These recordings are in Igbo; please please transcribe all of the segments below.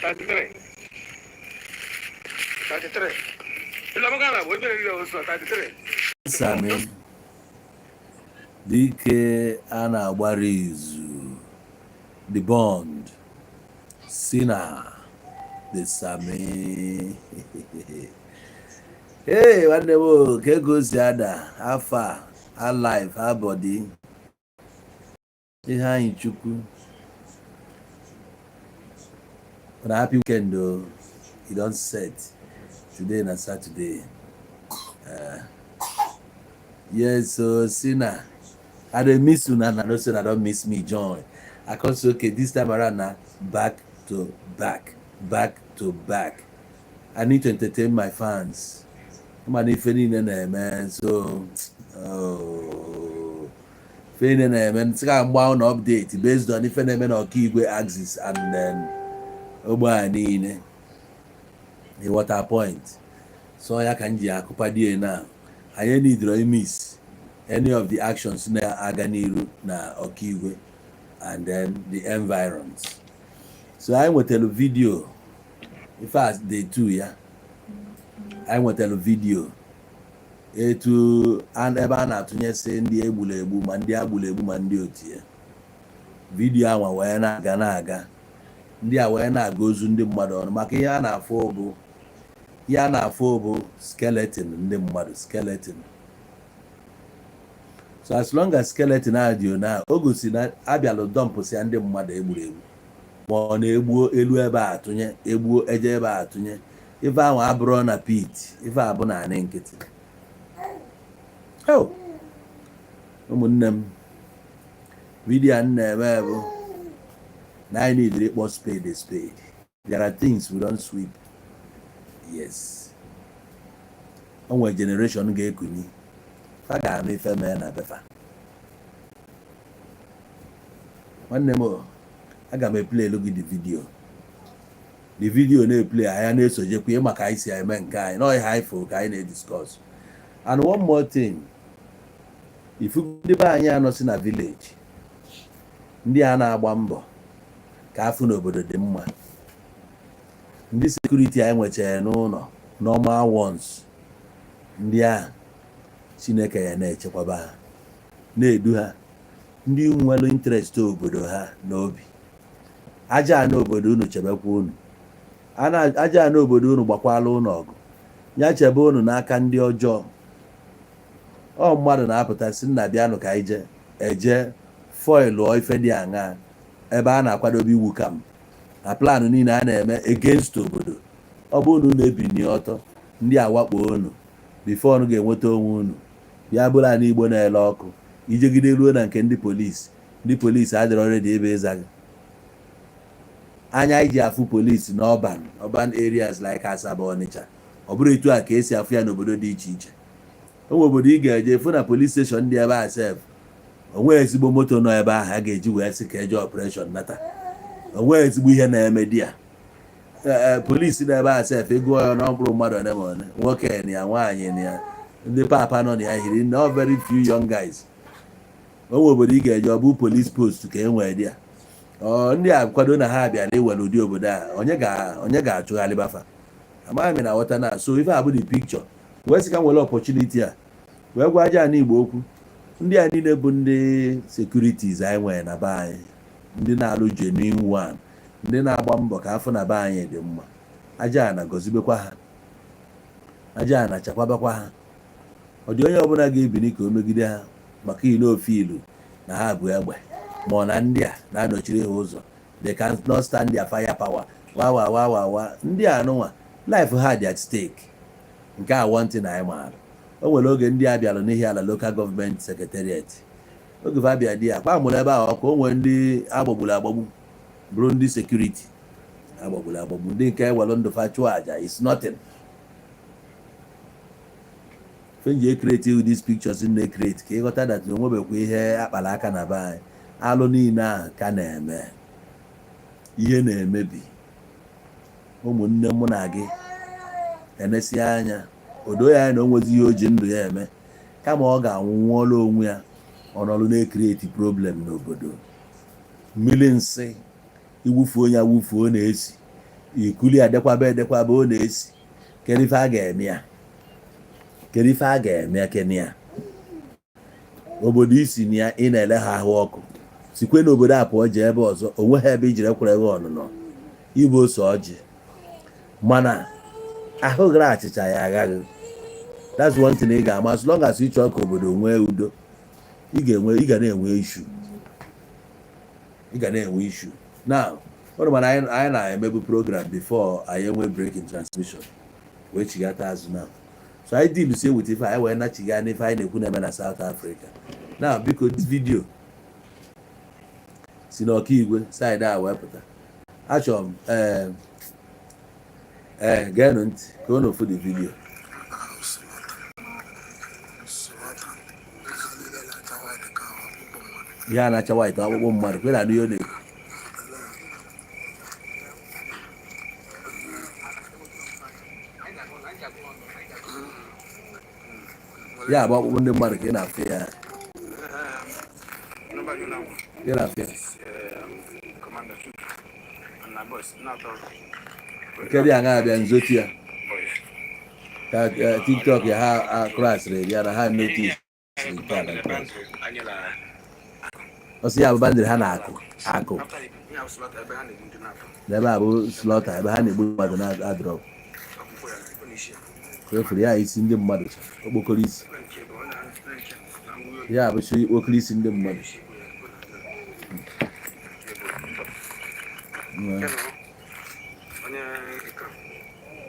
33. 33. 33. Sami dike a na-agbara izu, the bond si na the Sami. Hey, nwanne m o, ka ego si ada afa alive abọdị ihe anyị chukwu na happy weekend o. E don set today na Saturday. Yes, so see na I dey miss una, na no say una don miss me join. I come say, okay, this time around na back to back, back to back. I need to entertain my fans. Mana ife niile na-eme, so oh, ife niile na-eme nsị ka mgba ụnụ update based on ife na-eme na Ọkaigwe axis and then ogbe a niile, the water point. So ya ka m ji akụpadie na anyị need miss any of the actions na-aga n'iru na Ọkaigwe and then the environs. So anyị nwetara video ife a, day 2 ya. Anyị nwetara video etu ebe a na-atụnyesị ndị egburu egbu, ma ndị agburu egbu, ma ndị otu ya. Video anwa wee na-aga na-aga, ndị a wee na-aga ozu ndị mmadụ ọnụ, maka ihe a na-afụ bụ, ihe a na-afụ bụ skeleton ndị mmadụ, skeleton. So as long as skeleton a dị na o gosi na abịalụ dumpụsịa ndị mmadụ egburu egbu, ma ọ na-egbuo elu ebe a atụnye, egbuo eje ebe a atụnye. Ife ahụ abụrụ na pit, ife abụ na anị nkịtị. Oh, ụmụnne m, video a m na-eme bụ na anyị need ịkpọ spade a spade. There are things we don't sweep. Yes, o nwere generation ga-ekunyi fa ga-anụ ife mee na befa. Nwanne m o, aga m eplay elu gị the video. The video na-eplay, anya na-esojekwa ịma ka anyị si eme nke anyị na ọhịa anyị fụ ka anyị na-ediscuss. And one more thing, ifu ndị be anyị anọsi na village, ndị a na-agba mbọ ka afụ n'obodo dị mma, ndị security anyị nwechara n'ụlọ, normal ones, ndị ahụ Chineke ya na-echekwaba ha, na-edu ha, ndị nwere interest obodo ha n'obi. Aja ana obodo unu chebekwa unu. Aja ana obodo unu gbakwala unu ọgụ, ya chebe unu n'aka ndị ọjọọ. Ọ mmadụ na-apụta si nna bịanụ ka anyị jee eje foilụọ ife dị aṅaa ebe a na-akwadobe iwu camp na plan niile a na-eme against obodo. Ọ bụrụ na unu ebini ọtọ, ndị awakpo unu before unu ga-enweta onwe unu. Bịa bụrụ ana Igbo na-ele ọkụ, ijegide ruo na nke ndị polisi, ndị polisi adịrọ ready ebe ịza gị anya. Iji afụ polisi na urban areas like Asaba, Ọnịcha, ọ bụrụ etu a ka esi afụ ya n'obodo dị iche iche. O nwe obodo ị ga-eje fụ na police station dị ebe a sef, onwe ezigbo moto nọ ebe ahụ a ga-eji wee sị ka eje operation nata. Onwe ezigbo ihe na-eme di ya. Ee, polisi nọ ebe a sef, ego ya na ọ bụrụ mmadụ one ma one, nwoke na ya, nwaanyị na ya, ndị papa nọ na ya hiri nne, ọ very few young guys. O nwe obodo ị ga-eje, ọ bụ police post ka e nwee dị ya. Ọ ndị a kwado na ha bịara iwere ụdị obodo a, onye ga-achụgharị bafa? Amaghị m na ghọta na. So ife a bụ the picture wee sị ka m were opportunity a wee gwa aja ana Igbo okwu. Ndị a niile bụ ndị securities anyị nwere na be anyị, ndị na-alụ genuine one, ndị na-agba mbọ ka afọ na be anyị dị mma. Aja ana gọzibekwa ha, aja ana chekwabakwa ha. Ọ dị onye ọbụla ga-ebini ka o megide ha maka ile ofe ilu na ha bụ egbe, ma ọ na ndị a na-anọchiri ha ụzọ, they cannot stand their fire power, wa wa wa wa wa. Ndị a nụnwa, life ha dị at stake. Nke a one thing anyị maara, o nwere oge ndị a bịara n'ihi ala local government secretariat, oge fa bịa di ya kwa mụrụ ebe ahụ ọkụ. O nwere ndị agbagburu agbagbu, bụrụ ndị security agbagburu agbagbu, ndị nke ewelu ndụ fa chụọ aja is nothing. Fenji ecreate these pictures na-ecreate ka ịghọta that na onwebekwa ihe akpara aka na be anyị. Alụ niile ahụ ka na-eme, ihe na-emebi. Ụmụnne, mụ na gị enesia anya, o doo ya anya na o nwezi ihe o ji ndụ ya eme, kama ọ ga-anwụ nwụọla onwe ya. Ọnọlụ na-ecreate problem n'obodo. Mmiri nsị iwufuo ya wufuo na-esi. Ikuli adekwaba edekwaba, ọ na-esi. Kedu ife a ga-eme ya? Kedu ife a ga-eme ya? Kene ya obodo isi na ya, ị na-ele ha ahụ ọkụ. Sikwe n'obodo a pụọ, jee ebe ọzọ. Onwe ha ebe ijiri ekwere gị ọnụnọ igbo ose ọjị, mana ahụ gara achịcha ya aghaghị. That's one thing ị ga-ama: as long as ị chọọ ka obodo nwee udo, ị ga-enwe, ị ga na-enwe issue, ị ga na-enwe issue. Now, ụnụ mana anyị na-emebu program before anyị enwe break in transmission wee chigata azụ. Now, so anyị deal sie with ife anyị wee nachiga n'ife anyị na-ekwu na-eme na South Africa. Now, biko, this video si n'Ọkaigwe side a wee pụta. Achọrọ m ee geenụ ntị ka unu fụ the video. Slaughter. Ha niile na-acha white ka ọkpụkpụ mmadụ. Ihe a na-acha white, ọkpụkpụ mmadụ kwe na anụ ihe ọ na-ekwu. Ya bụ ọkpụkpụ ndị mmadụ ka ị na-afụ ya, ị na-afụ ya. Nke dị aṅa abịa nzochi ya ka TikTok ya ha krasịrị ya na ha notice nke a na nke ọzọ. Ọ sị ya bụ boundary ha na-akụ akụ n'ebe a bụ slaughter, ebe ha na-egbu mmadụ na-adrop efere ya isi ndị mmadụ, okpokoro isi ya bụ okpokoro isi ndị mmadụ.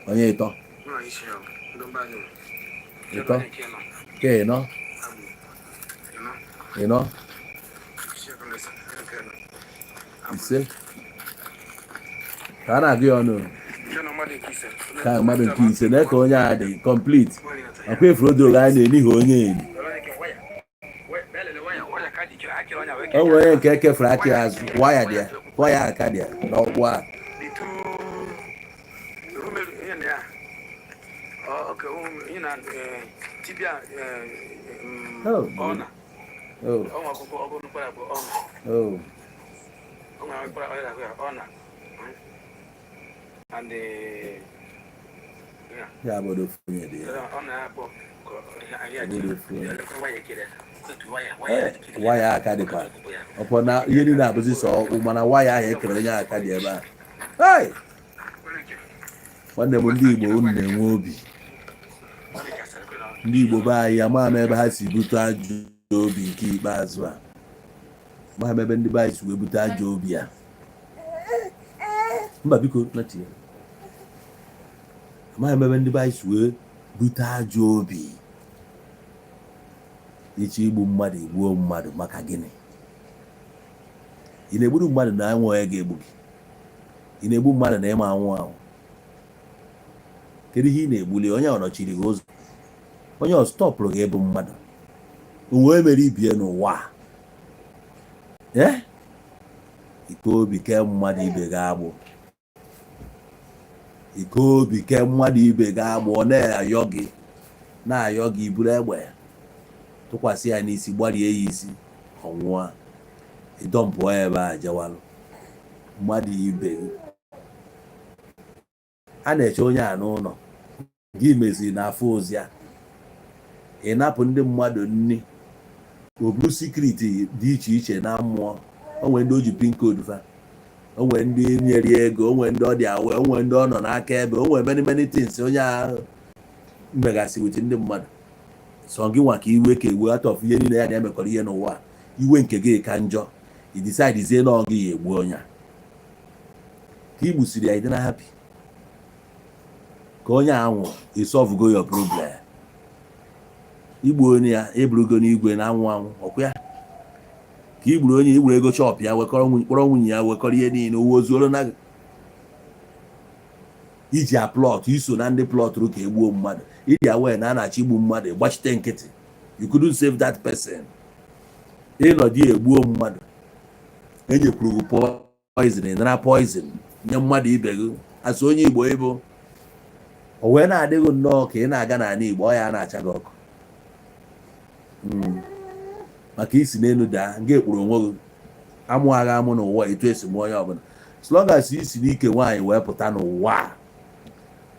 Onye ịtọ ịtọ ke ịnọ ịnọ ise ka a na-agụ ya ọnụ ka mmadụ nke ise na ka onye a dị complete. Akwa efuru odo anyị na-enihi onye eni. O nwere onye nke ekefuru aka ya azụ, waya dị ya, waya aka dị ya n'ọkpụ a. Oh. Oh. Oh. Ya bụ ofu onye dị ya. Waya aka dịkwa ọpọ na ihe niile abụzi sọ ọkpụ, mana waya ahụ ekere onye aka dị ebe a. Hey! Nwanne m, ndị Igbo, unu na-enwe obi. Ndị Igbo be anyị, ama m ebe ha si bute ajọ obi nke ikpeazụ a. Ama m ebe ndị be anyị si wee bute ajọ obi a. Mba, biko nachi ya. Amaghị m ebe ndị be anyị si wee bute ajọ obi ịchọ igbu mmadụ, igbuo mmadụ. Maka gịnị ị na-egburu mmadụ na anwụ onye ga-egbu gị? Ị na-egbu mmadụ na ịma anwụ anwụ? Kedu ihe ị na-egbuli onye? Ọ nọchiri gị ụzọ? Onye ọ stọpụrụ gị ịbụ mmadụ? Onwe mere ibie n'ụwa a? Ee, ike obi ke mmadụ ibe gị agbụ, ike obi ke mmadụ ibe gị agbụ. Ọ na-ayọ gị, na-ayọ gị, iburu egbe tụkwasị ya n'isi, gbarie ya isi, ọ nwụọ, ịdọmpụọ ya ebe a, jewalụ mmadụ ibe gị. A na-eche onye a n'ụlọ gị meziri n'afọ ozi a, ị napụ ndị mmadụ nri, o buru secret dị iche iche na mmụọ. O nwere ndị o ji pin code fa, o nwere ndị nyere ya ego, o nwere ndị ọ dị awe, o nwere ndị ọ nọ n'aka ebe, o nwere many many things onye ahụ megasị with ndị mmadụ. Sọ gị nwa ka iwe ka ewe out of ihe niile ya na-emekọrọ ihe n'ụwa. Iwe nke gị ka njọ. I decide na ọ gị ya egbu onye a ka i gbusiri ya. Ị dị na happy ka onye a nwụrụ? I solve go your problem? Igbu onye ya eburugo n'igwe na anwụ anwụ ọkwa ya ka i gburu onye, igburu ego shop ya, wekọrọ kpọrọ nwunye ya, wekọrọ ihe niile owe ozuoro na gị iji a plot. Iso na ndị plọtụrụ ka egbuo mmadụ. Ịdị aware na a na-achọ igbu mmadụ, gbachite nkịtị. You couldn't save that person. Ịnọdụ egbuo mmadụ, enyekwuru gị poison, ị nara poison nye mmadụ ibe gị. Asị onye Igbo ịbụ, o wee na-adịghị nnọọ ka ị na-aga n'ala Igbo, ọ ya na-acha gị ọkụ maka isi n'elu daa nga ekpuru onwe gị. Amụ agha amụ n'ụwa etu esi mụọ onye ọbụla. As long as i si n'ike nwaanyị wee pụta n'ụwa a,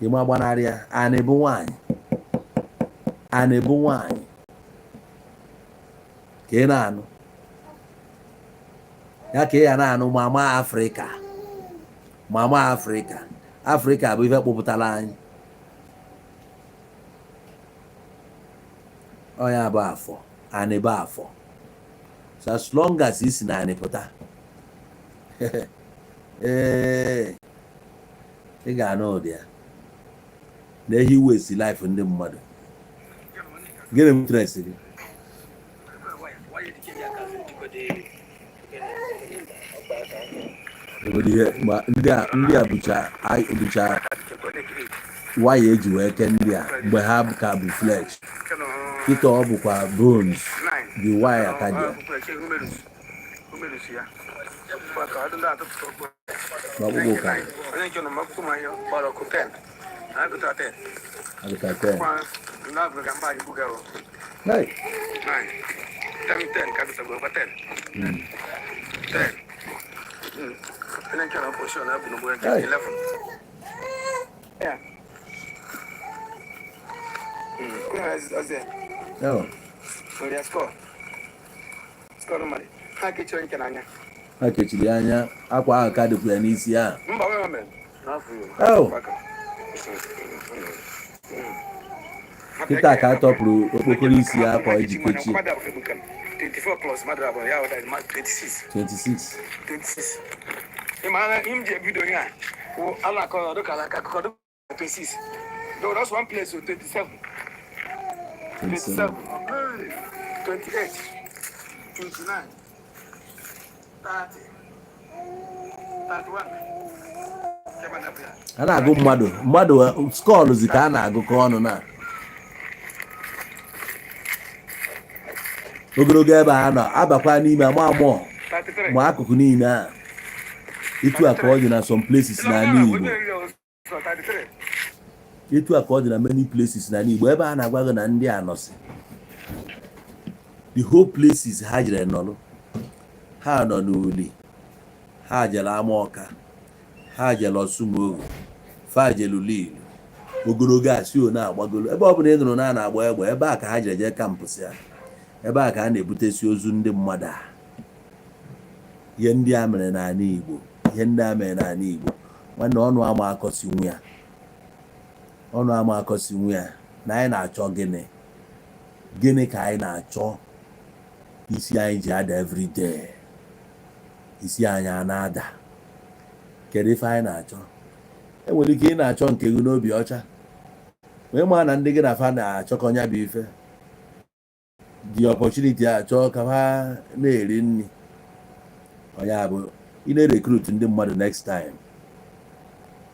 ịma gbanarị ya. Anị bụ nwaanyị, anị bụ nwaanyị ka ị na-anụ ya, ka ị ya na-anụ. Mama Afrịka, mama Afrịka, Afrịka bụ ife kpụpụtara anyị. Ọ ya bụ afọ, anị bụ afọ. So as long as i si na anị pụta, ee, ị ga-anụ ụdị ya na ehi waste life ndị mmadụ. Gịnị bụ interest gị? Obodo ihe ma ndị a bucha waya eji wee kee ndị a mgbe ha ka bụ flesh. Kịta ọ bụkwa bones, the wire ka dị n'ọkpụkpụ ka agụta 10. Hey. Hey. Oh. Ha kechiri anya, akwa ahụ ka dịkwa ya n'isi ahụ. Oh. Kịta ka a tọpụrụ okpokoro isi ya, akwa eji kechie. 24 plus mmadụ abụọ ya wụda 26. 26. 26. Ị ma na ihe m ji ebido ihe a wụ alakọ ọdụ ka alaka akụkọ ọdụ 26. No, that's one place, so 27. 27. 27, 28, 29, 30, 31. A na-agụ mmadụ mmadụ skullzi ka a na-agụkọ ọnụ na ogologo ebe a nọ abakwa n'ime ama amụọ 33. Ma akụkụ niile a, etu a ka ọ dị na some places n'ala Igbo. 33. Etu a ka ọ dị na many places n'ala Igbo ebe a na-agwa gị na ndị a nọsị, the whole places ha jere nọrọ, ha nọ n'Uli, ha jere Amaọka, ha jere Ọsụmogu, fa jere Ulilu. Ogologo asị o na-agbagolo ebe ọ bụla ị nụrụ na a na-agba egbe, ebe a ka ha jere jee campus ya, ebe a ka a na-ebutesi ozu ndị mmadụ a. Ihe ndị a mere n'ala Igbo, ihe ndị a mere n'ala Igbo, nwanne, ọnụ ama akọsinwu ya, ọnụ ama akọsinwu ya. Na anyị na-achọ gịnị? Gịnị ka anyị na-achọ? Isi anyị ji ada everyday, isi anyị a na-ada. Kedu ife anyị na-achọ? Enwere ike ị na-achọ nke gị n'obi ọcha, wee maa na ndị gị na fa na-achọkọ ya bụ ife the opportunity achọ ka ha na-eri nri. Onye bụ ị na-erecruit ndị mmadụ, next time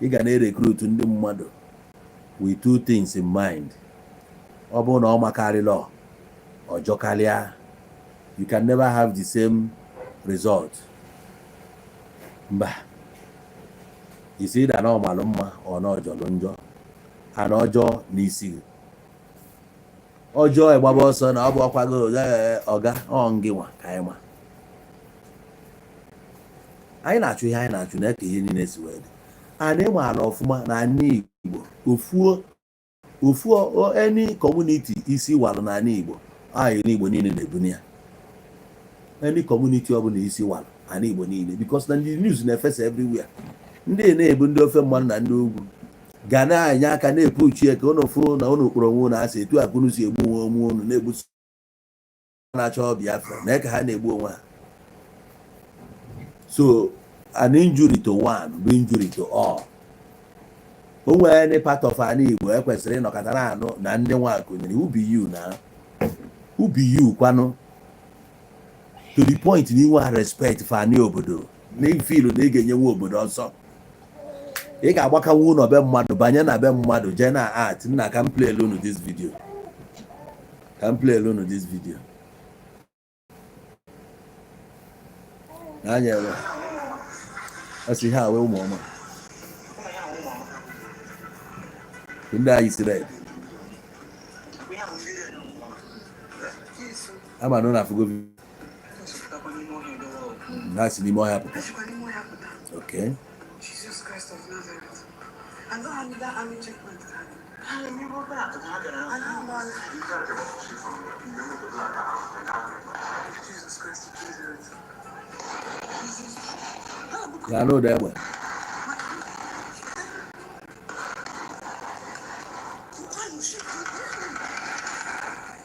ị ga na-erecruit ndị mmadụ with two things in mind. Ọ bụrụ na ọ makarịla, ọ jọkarịa, you can never have the same result. Mba, isi ịda na ọmalụ mma, ọ na ọjọrọ njọ, ana ọjọọ n'isi gị ọjọọ, ịgbaba ọsọ na ọ bụ ọkwago ọga ọ ngị nwa ka anyị ma. Anyị na-achụ ihe anyị na-achụ na ka ihe niile si wee dị. Anyị maara ọfụma na ala Igbo, ofu ofu any community isi walụ n'ala Igbo anyị, n'Igbo niile na-ebuni ya. Any community ọbụla isi walụ ala Igbo niile, because na ndị news na-efesa everywhere, ndị na-ebu ndị ofe mmanụ na ndị ugwu ga na-enye aka na-epuchi ka unu fụ na unu kpọrọ onwe unu asị. Etu a ka unu si egbu onwe unu, na-egbu na-achọ Biafra na ka ha na-egbu onwe ha. So an injury to one bụ injury to all. O nwere any part of ala Igbo ekwesịrị ịnọkọta na anụ na ndị nwa kụnyere who be you, na who be you kwanụ, to the point na inwe respect for anyị obodo na ifilu na ị ga-enyenwe obodo ọsọ, ị ga-agbakanwu ụlọ be mmadụ, banye na be mmadụ, jee na art nna. Ka m play unu this video, ka m play unu this video n'anya ebe ọ sị ha wee ụmụ ọma ndị anyị si red ama na ụlọ afụgo ha si n'ime ọhịa pụta. Okay. Jesus Christ of Nazareth. And that army checkpoint. Jesus Christ of Nazareth. Na-anụ ụda egbe.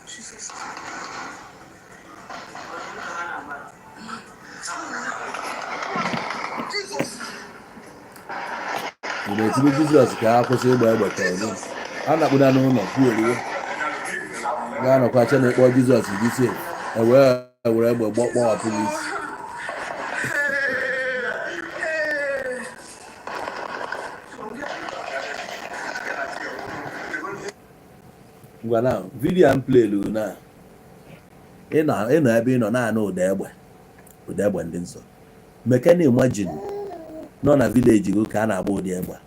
Jesus. Jesus. Ị na-etiri Jizọs ka ha kwụsị ịgba egbe ka ọzọ a na-akpụda n'ụlọ kwueriwe ga-anọkwa che na ịkpọ Jizọs gị ewee were egbe gbọkpọghapụ gị isi. Ngwa, na video m playlu na ịnọ ebe ị nọ na-anụ ụda egbe, ụda egbe ndị nsọ mekana. Imagine nọ na village gị ka a na-agba ụdị egbe a.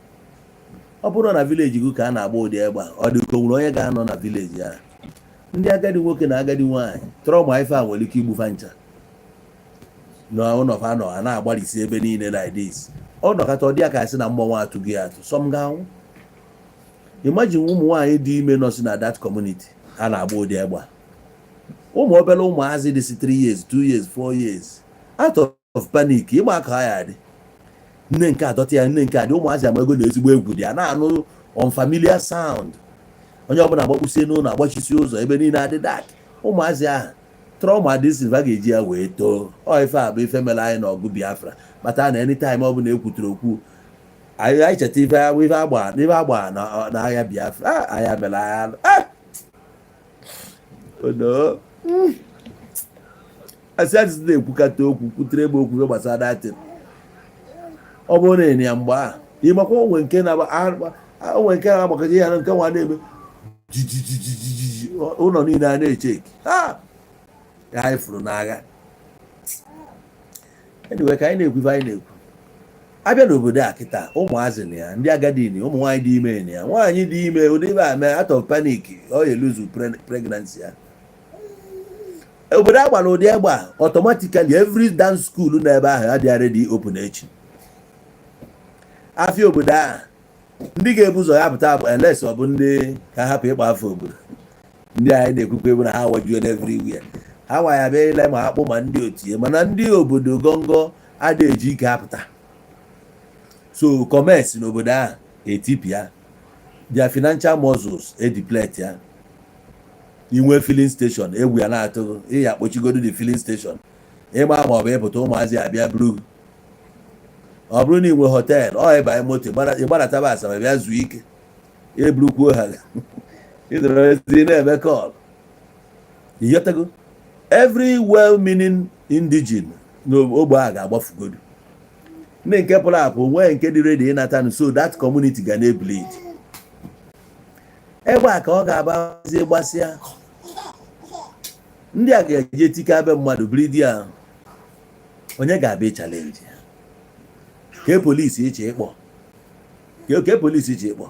Ọ bụrụ na village gị ka a na-agba ụdị egbe a, ọ dị ka o nwere onye ga-anọ na village ahụ. Ndị agadi nwoke na agadi nwaanyị tọrọ ma ife a nwere ike igbufa ncha na ụlọ fa nọ a na-agbalịsi ebe niile like this. Ọ nọkọta, ọ dị ya ka asị na mmọnwụ atụghị atụ sọm ga-anwụ. Imagine ụmụ nwaanyị dị ime nọ si na that community a na-agba ụdị egbe a. Ụmụ obere ụmụazị dị si 3 years, 2 years, 4 years, out of panic, ịgba aka ya dị nne nke adọta ya, nne nke adị ụmụazị ama ego na ezigbo egwu dị a na-anụ unfamiliar sound. Onye ọbụla agbakpụsie n'ụlọ, agbachisi ụzọ, ebe niile adị dark. Ụmụazị ahụ trauma dị si va ga-eji ya wee too. Ọ ife a bụ ife mere anyị n'ọgụ Biafra kpata na anytime ọ bụla ekwutere okwu anyị cheta ife agba n'agha Biafra. Agha mere agha. Oh no, asị asịsị na-ekwukata okwu kwutere ebe okwu gbasara datin. Ọ bụrụ na ị ya mgbe a ịmakwa onwe nke na-agbakọta ya na nke nwa na-eme jijijijiji, ụlọ niile a na-echeki ha ya anyị fụrụ n'agha. Anyway, ka anyị na-ekwu ife anyị na-ekwu, abịa n'obodo a kịta, ụmụazị na ya, ndị agadi na ụmụ nwaanyị dị ime na ya, nwaanyị dị ime ụdị ibe a mee, out of panic, ọ ya eluzu pregnancy ya. Obodo a gbara ụdị egbe a, automatically every dance school nọ ebe ahụ adịghị ready open echi. Afịa obodo a, ndị ga-ebu ụzọ ya pụta bụ ls ọ bụ ndị ka hapụ ịkpa afọ obodo. Ndị anyị na-ekwukwa ebu na ha wajuo everywhere, ha nwa ya bịa ile ma akpụ ma ndị otu ya, mana ndị obodo gọngọ adịghị eji ike apụta. So commerce n'obodo ahụ etipịa, their financial muscles edeplete ya. Inwe filling station, egwu ya na-atụ ịya akpọchigodo the filling station ịgba, ma ọ bụ ịpụta ụmụazị abịa buru. Ọ bụrụ na ị nwe hotel, ọ ịbanye moto ịgbadataba Asaba bịa zuo ike, eburukwuo ha ịdọrọzi na-eme call ịghọtago. Every well-meaning indigene n'ogbe a ga-agbafugodo. Ndị nke pụrụ apụ nwee nke dị ready ịnata, so that community ga na-ebleed. Egbe a ka ọ ga-abazie gbasịa, ndị a ga-eje tike be mmadụ bridi ahụ. Onye ga-abịa challenge ya? Ke polisi iche ịkpọ, ke polisi iche ịkpọ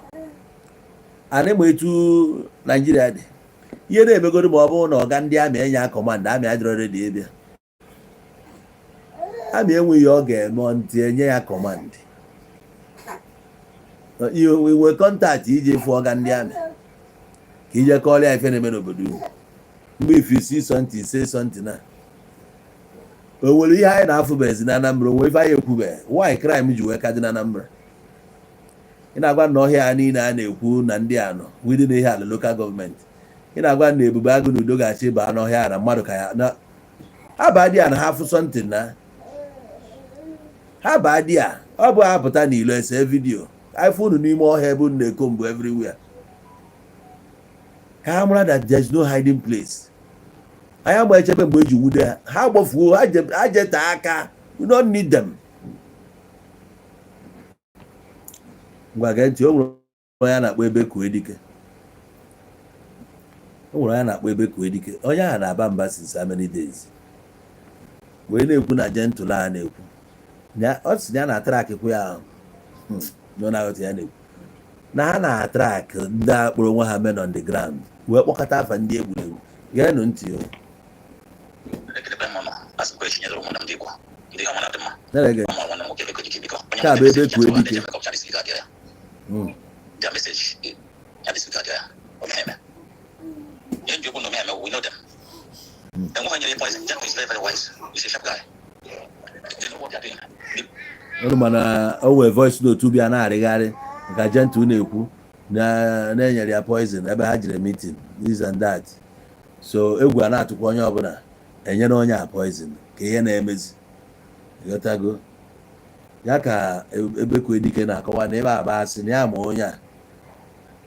anyị ma etu Naijiria dị ihe na-emegodo. Ma ọ bụrụ na ọga ndị army enye command, army adịrọ ready ịbịa. Army enweghị ọ ga-eme ntị enye ya command. Inwe contact iji fụ ọga ndị army ka ije kọọrọ ya ife na-eme n'obodo unu. Mgbe if you see something, say something. Na o nwere ihe anyị na-afụbezi na Anambra, onwe ife anyị ekwube why crime ji wee ka dị na Anambra. Ị na-agwa na ọhịa niile a na-ekwu na ndị a nọ within ihe ala local government, ị na-agwa na Ebube Agụ na Udo ga-achị baa n'ọhịa na mmadụ ka ya na ha baa di ya na ha fụ something na ha baa di ya. Ọ bụ apụta n'ilo ese video ife unu n'ime ọhịa ebe unu na-eko mbụ everywhere, ka ha mara that there is no hiding place. Anyị agba echebe mgbe eji nwude ha, ha gbafuo, ha jete aka. We don't need them. Ngwa, gee ntị. O nwere onye a na-akpọ ebe kuo dike, o nwere onye a na-akpọ ebe kuo dike. Onye ahụ na-aba mba since how many days wee na-ekwu na Gentle a na-ekwu ọ sị na ya na-atrackịkwa ya ahụ nọ na-aghọta ya na-ekwu na ha na-atrack ndị a kpọrọ onwe ha men on the ground wee kpọkọta afa ndị egwuregwu. Geenụ ntị o. Ekelekwe m ụnụ, asịkwa echinyere ụmụnne m ndị Igbo, ndị ọma na-adị mma. Na-ege. Ụmụ nwanne m nwoke Eko Dike, biko, onye Nke a bụ ebe kwuo dike. Their message, ya disregard ya, omeme. Ihe ndị okwu na omeme, we know them. Enweghị nyere poison. Jack is very, very wise. He's a sharp guy. They know what they are doing. Ọrụ mana o nwee voice note bịa na-arịgharị nka Gentle na-ekwu na na-enyere ya poison ebe ha jere meeting, this and that. So egwu a na-atụkwa onye ọbụla enyere onye a poison ka ihe na-emezi, ịghọtago? Ya ka Ebekwe Dike na-akọwa na ebe a bụ asị, na ya ma onye a,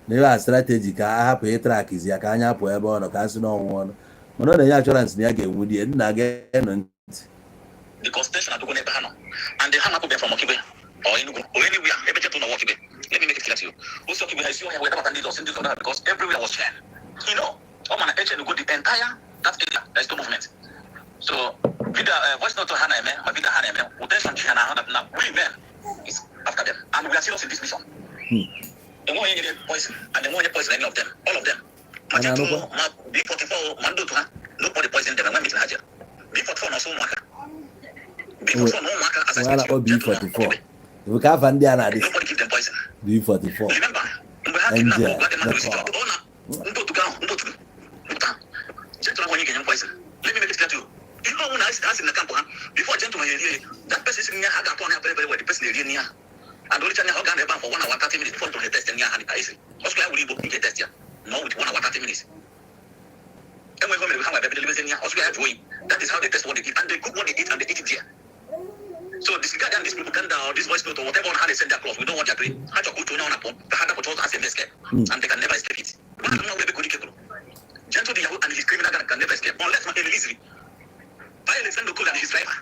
na ebe a strategy ka a hapụ ịtrackizi ya, ka anya pụọ ebe ọ nọ, ka a sị na ọnwụ ọnụ, mana ọ na-enye assurance na ya ga-enwu di ya nna ga-enụ ntị. Because tension adịgo n'ebe ha nọ and ha napụbe from Okigwe or Enugu or anywhere ebe Gentle nọ Okigwe. Let me make it clear to you, osi Okigwe ha esi ọhịa wee dabata ndị ọsị ndị ọzọ, because everywhere was chain. Ọ ma na echen go the entire that area, there is no movement. So video, voice note ha na-eme, ma video ha na-eme with tension chi ha na ahụ that na we men is after them and we are serious in this mission. Enwe onye nyere poison and enwe onye poison any of them, all of them, ma A Gentle, na-anụkwa? ma B44, ma ndị otu ha, nobody poison them. Enwe meeting ha jere B44 na ọsọ ụmụaka B44 na ụmụaka, as I Onwe a speak to na-akpọ you, Gentle na B44 Okigwe. bụ ka afa ndị a na-adị. Nobody give them poison. B44. Remember, mgbe ha Angel, kidnap Gladys Mmadụ Nepal. ọ na ndị otu ahụ, ndị otu pụta, Gentle ahụ onye ga-enye m poison. Let me make it clear to you, ihe ọnwụ na ha si na camp ha before Gentle ha erie, that person si ya ha ga-atụ anya very, very well. The person erie ya and oricha ya, ọ ga-anọ ebe ahụ for 1 hour 30 minutes before the test ya ha ka esi ọsọ ya wuru igbo nke test ya no with 1 hour 30 minutes. Enweghị o mere ha nwa bịa bido ya ọsọ ya jụọ oyi. That is how they test what they eat, and they cook what they eat and they eat it there. So disregard them, this propaganda or this voice note or whatever on how they send their cloth. We know what they're doing. Ha chọrọ ka uche onye ọ na-apụ ka ha dapụcha ụzọ ha si eme escape. And they can never escape it. Mmadụ nwa ebe Kodike kwuru. Gentle the Yahoo and his criminal gang can never escape unless ma release by Alexander Okoli and his driver.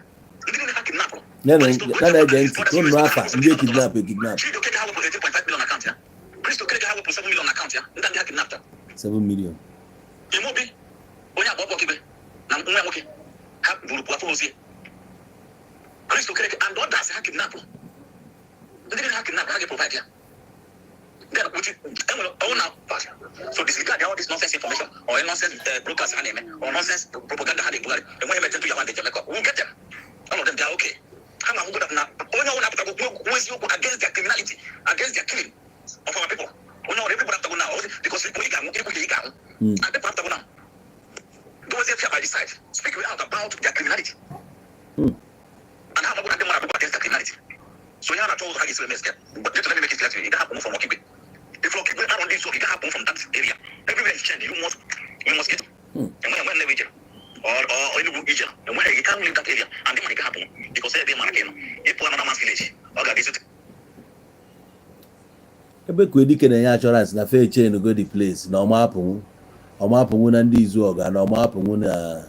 Ndị niile ha kidnap. Ya na-ege ntị ka unu afa ndị ekidnap ekidnap. Chidi Okeke ha wepụrụ 18.5 million account ya. Kristo Okeke ha wepụrụ 7 million account ya. Ndị ha kidnap. 7 million. Imobi onye agba ọkpọ Okigwe na nwa ya nwoke ha buru pụọ afọ ozie. Kristo Okeke and others ha kidnap. Ndị niile ha kidnap ha ga-provide ya. Then which enwere ọwụ na so disregard all this nonsense information or nonsense broadcast ha na-eme or nonsense propaganda ha na-ebugharị. Enweghị eme Gentle Yahoo and Jamaica. We'll get them. All of them, they are okay. Ha ma ahụgo that na onye ọbụla apụtago kwuo eziokwu against their criminality, against their killing of our people. Onye ọbụla, everybody apụtago now because ikwu ị ga-anwụ, ikwu ị ga-anwụ. And people apụtago now. Those fear by the side speak out about their criminality. And ha amago na ndị mmadụ abụgo against their criminality. So onye a na-achọ ụzọ ha ga-esi eme escape. But let me make it clear to you, ị gaghị hapụ from Okigwe. If Okigwe around this, you gaghị hapụ from that area. Everywhere is changed. You must get. Enweghị enweghị nnewe ijere or Enugu ijere. Enweghị, you can't leave that area and ndị mmadụ ga-ahapụ because ebe mara ka ị nọ. Ịpụ another man's village, ọ ga-adị zute. Ebe Dike na-enye assurance na fair chain go the place na ọma apụnwụ, ọma apụnwụ na ndị izu ọga na ọma apụnwụ na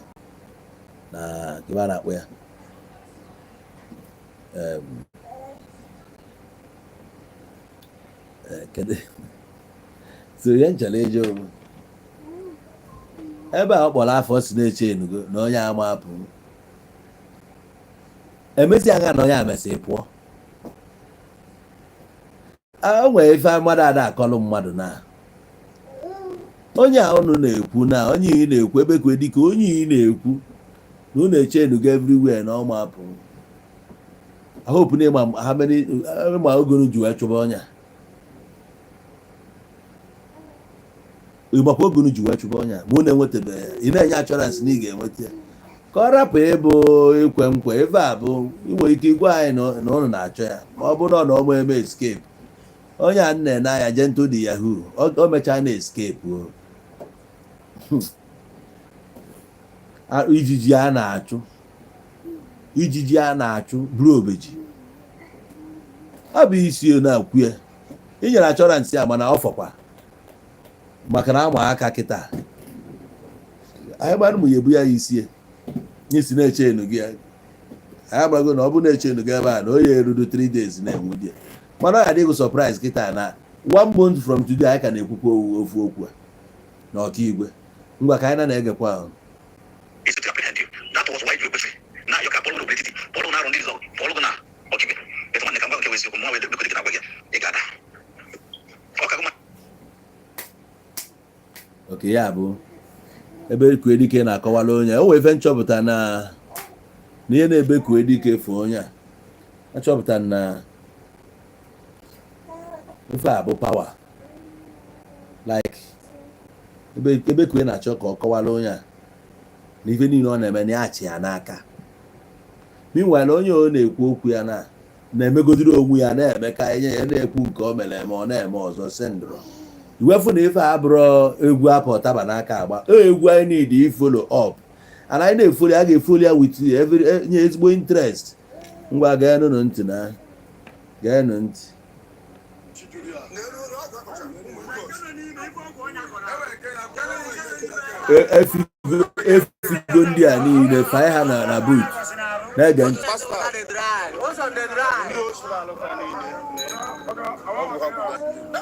kebe a na-akpọ ya. Kedu so ihe nchọrọ ịjụ bụ, ebe a ọ kpọrọ afọ si na-eche enugo na onye ama apụnwụ, emesi agha na onye a mesị pụọ, o nwere ife mmadụ ada akọlụ mmadụ na onye a unu na-ekwu, na onye ị na-ekwu ebe kwe dịka onye ị na-ekwu na unu eche enugo everywhere na ọma apụ. I hope na ịma how many ma oge unu ji wee chụba onye a, ịgbakwa oge unu ji wee chụba onye a, ma unu enwetabeghị ya, ị na-enye assurance na ị ga-enweta ya, ka ọ rapụ ịbụ ikwe nkwa. Ebe a bụ ị nwere ike ịgwa anyị na unu na-achọ ya, ma ọ bụrụ na ọ ma eme escape. Onye a nna ene anya Gentle the Yahoo, o mechaa na escape o. Ijiji a na-achụ, ijiji a na-achụ bụrụ obeji, ọ bụ isi na-akwụ ya. I nyere assurance ya, mana ọ fọkwa maka na ama aka kịta anyị gbara m ya ebu ya isi ya n'isi na-eche enu gị ya. Anyị agbago na ọ bụ na-eche enu gị ebe a na onye erudu 3 days na-enwu di ya, mana ọ ya adịghị surprise kịta na one month from today anyị ka na-ekwukwa ofu okwu a na Ọkaigwe. Ngwa, ka anyị na na-egekwa ahụ. Is to apprehend you. That was why you kwesịrị na ayọ ka Pọl n'etiti Pọl na-arụ ndị ọzọ Pọl na Ọkigwe. Etu nwanne ka ngwa nke wesi okwu mụnwa wee debe na agwa gị ị ga-ada. Ọ ka gụma. Oke ya bụ ebe Dike na-akọwala onye o nwee ife nchọpụta na ihe na-ebe Dike fụ onye a achọpụta na Ife a bụ power. Like ebe ebe ka na-achọ ka ọ kọwara onye a na ife niile ọ na-eme na ya achị ya n'aka. Meanwhile, onye ọ na-ekwu okwu ya na na-emegodiri onwe ya, na-eme ka enye ya, na-ekwu nke o mere eme, ọ na-eme ọzọ sendụrụ iwefu na ife a abụrụ egwu apụ taba n'aka agba egwu. Anyị need i follow up, and anyị na-e follow, a ga-e follow ya with every nye ezigbo interest. Ngwa, geenụ ntị na geenụ ntị. Efigo ndị a niile fanye ha na boot, na-ege ntị.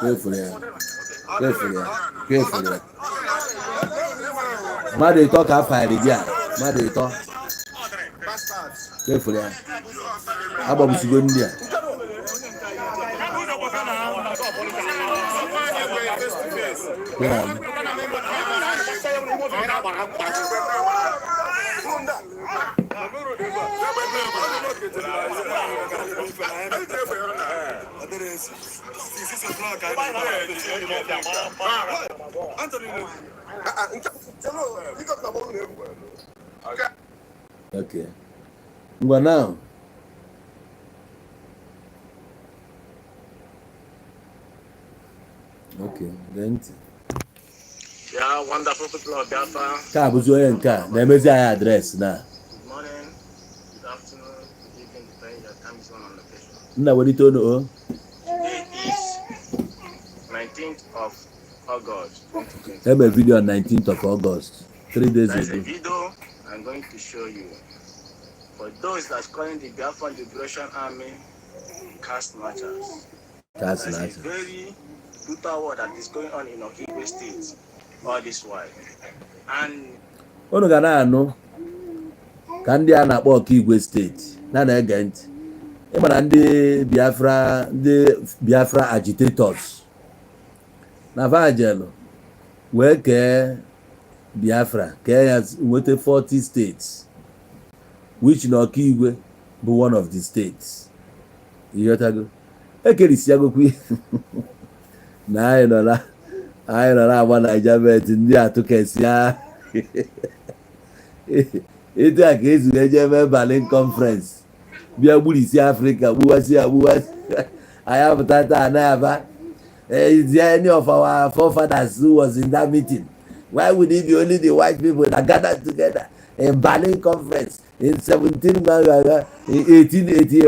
Efuru ya, efuru ya, efuru ya. Mmadụ ịtọ ka a fanyere gị a, mmadụ ịtọ efuru ya, agbagbusigo ndị a. Ya. Okay. Ngwa now. Okay, gee ntị. Yeah, wonderful people of Biafra. Nke a bụzi onye nke a na-emezi anyị address na. Good morning, good afternoon, good evening, depending your time zone and location. Nna, welite onu o. Today is 19th of August, 2020. Eme video on 19th of August, 3 days There is a ago. Video I'm going to show you. For those that's calling the Biafran Liberation Army car snatchers, Ka there's a snatcher. Very brutal war that is going on in Okigwe State all this while. And Unu ga na-anụ ka ndị a na-akpọ Ọkaigwe Steeti na na-ege ntị. Ịma na ndị Biafra, ndị Biafra agitators na vajelu wee kee Biafra, kee ya nweta 40 states, which na Ọkaigwe bụ one of the states. Ịghọtago? Ekerisiagokwu na anyị nọ na-agba Naija bet, ndị atụkesịa etu a ka esi wee jee eme Berlin Conference, bịa gburisi Afrịka, gbuwasị ya, gbuwasị anyị. Apụta taa na-aba. Is there any of our forefathers who was in that meeting? Why would it be only the white people that gathered together in Berlin Conference in 17 in 1880?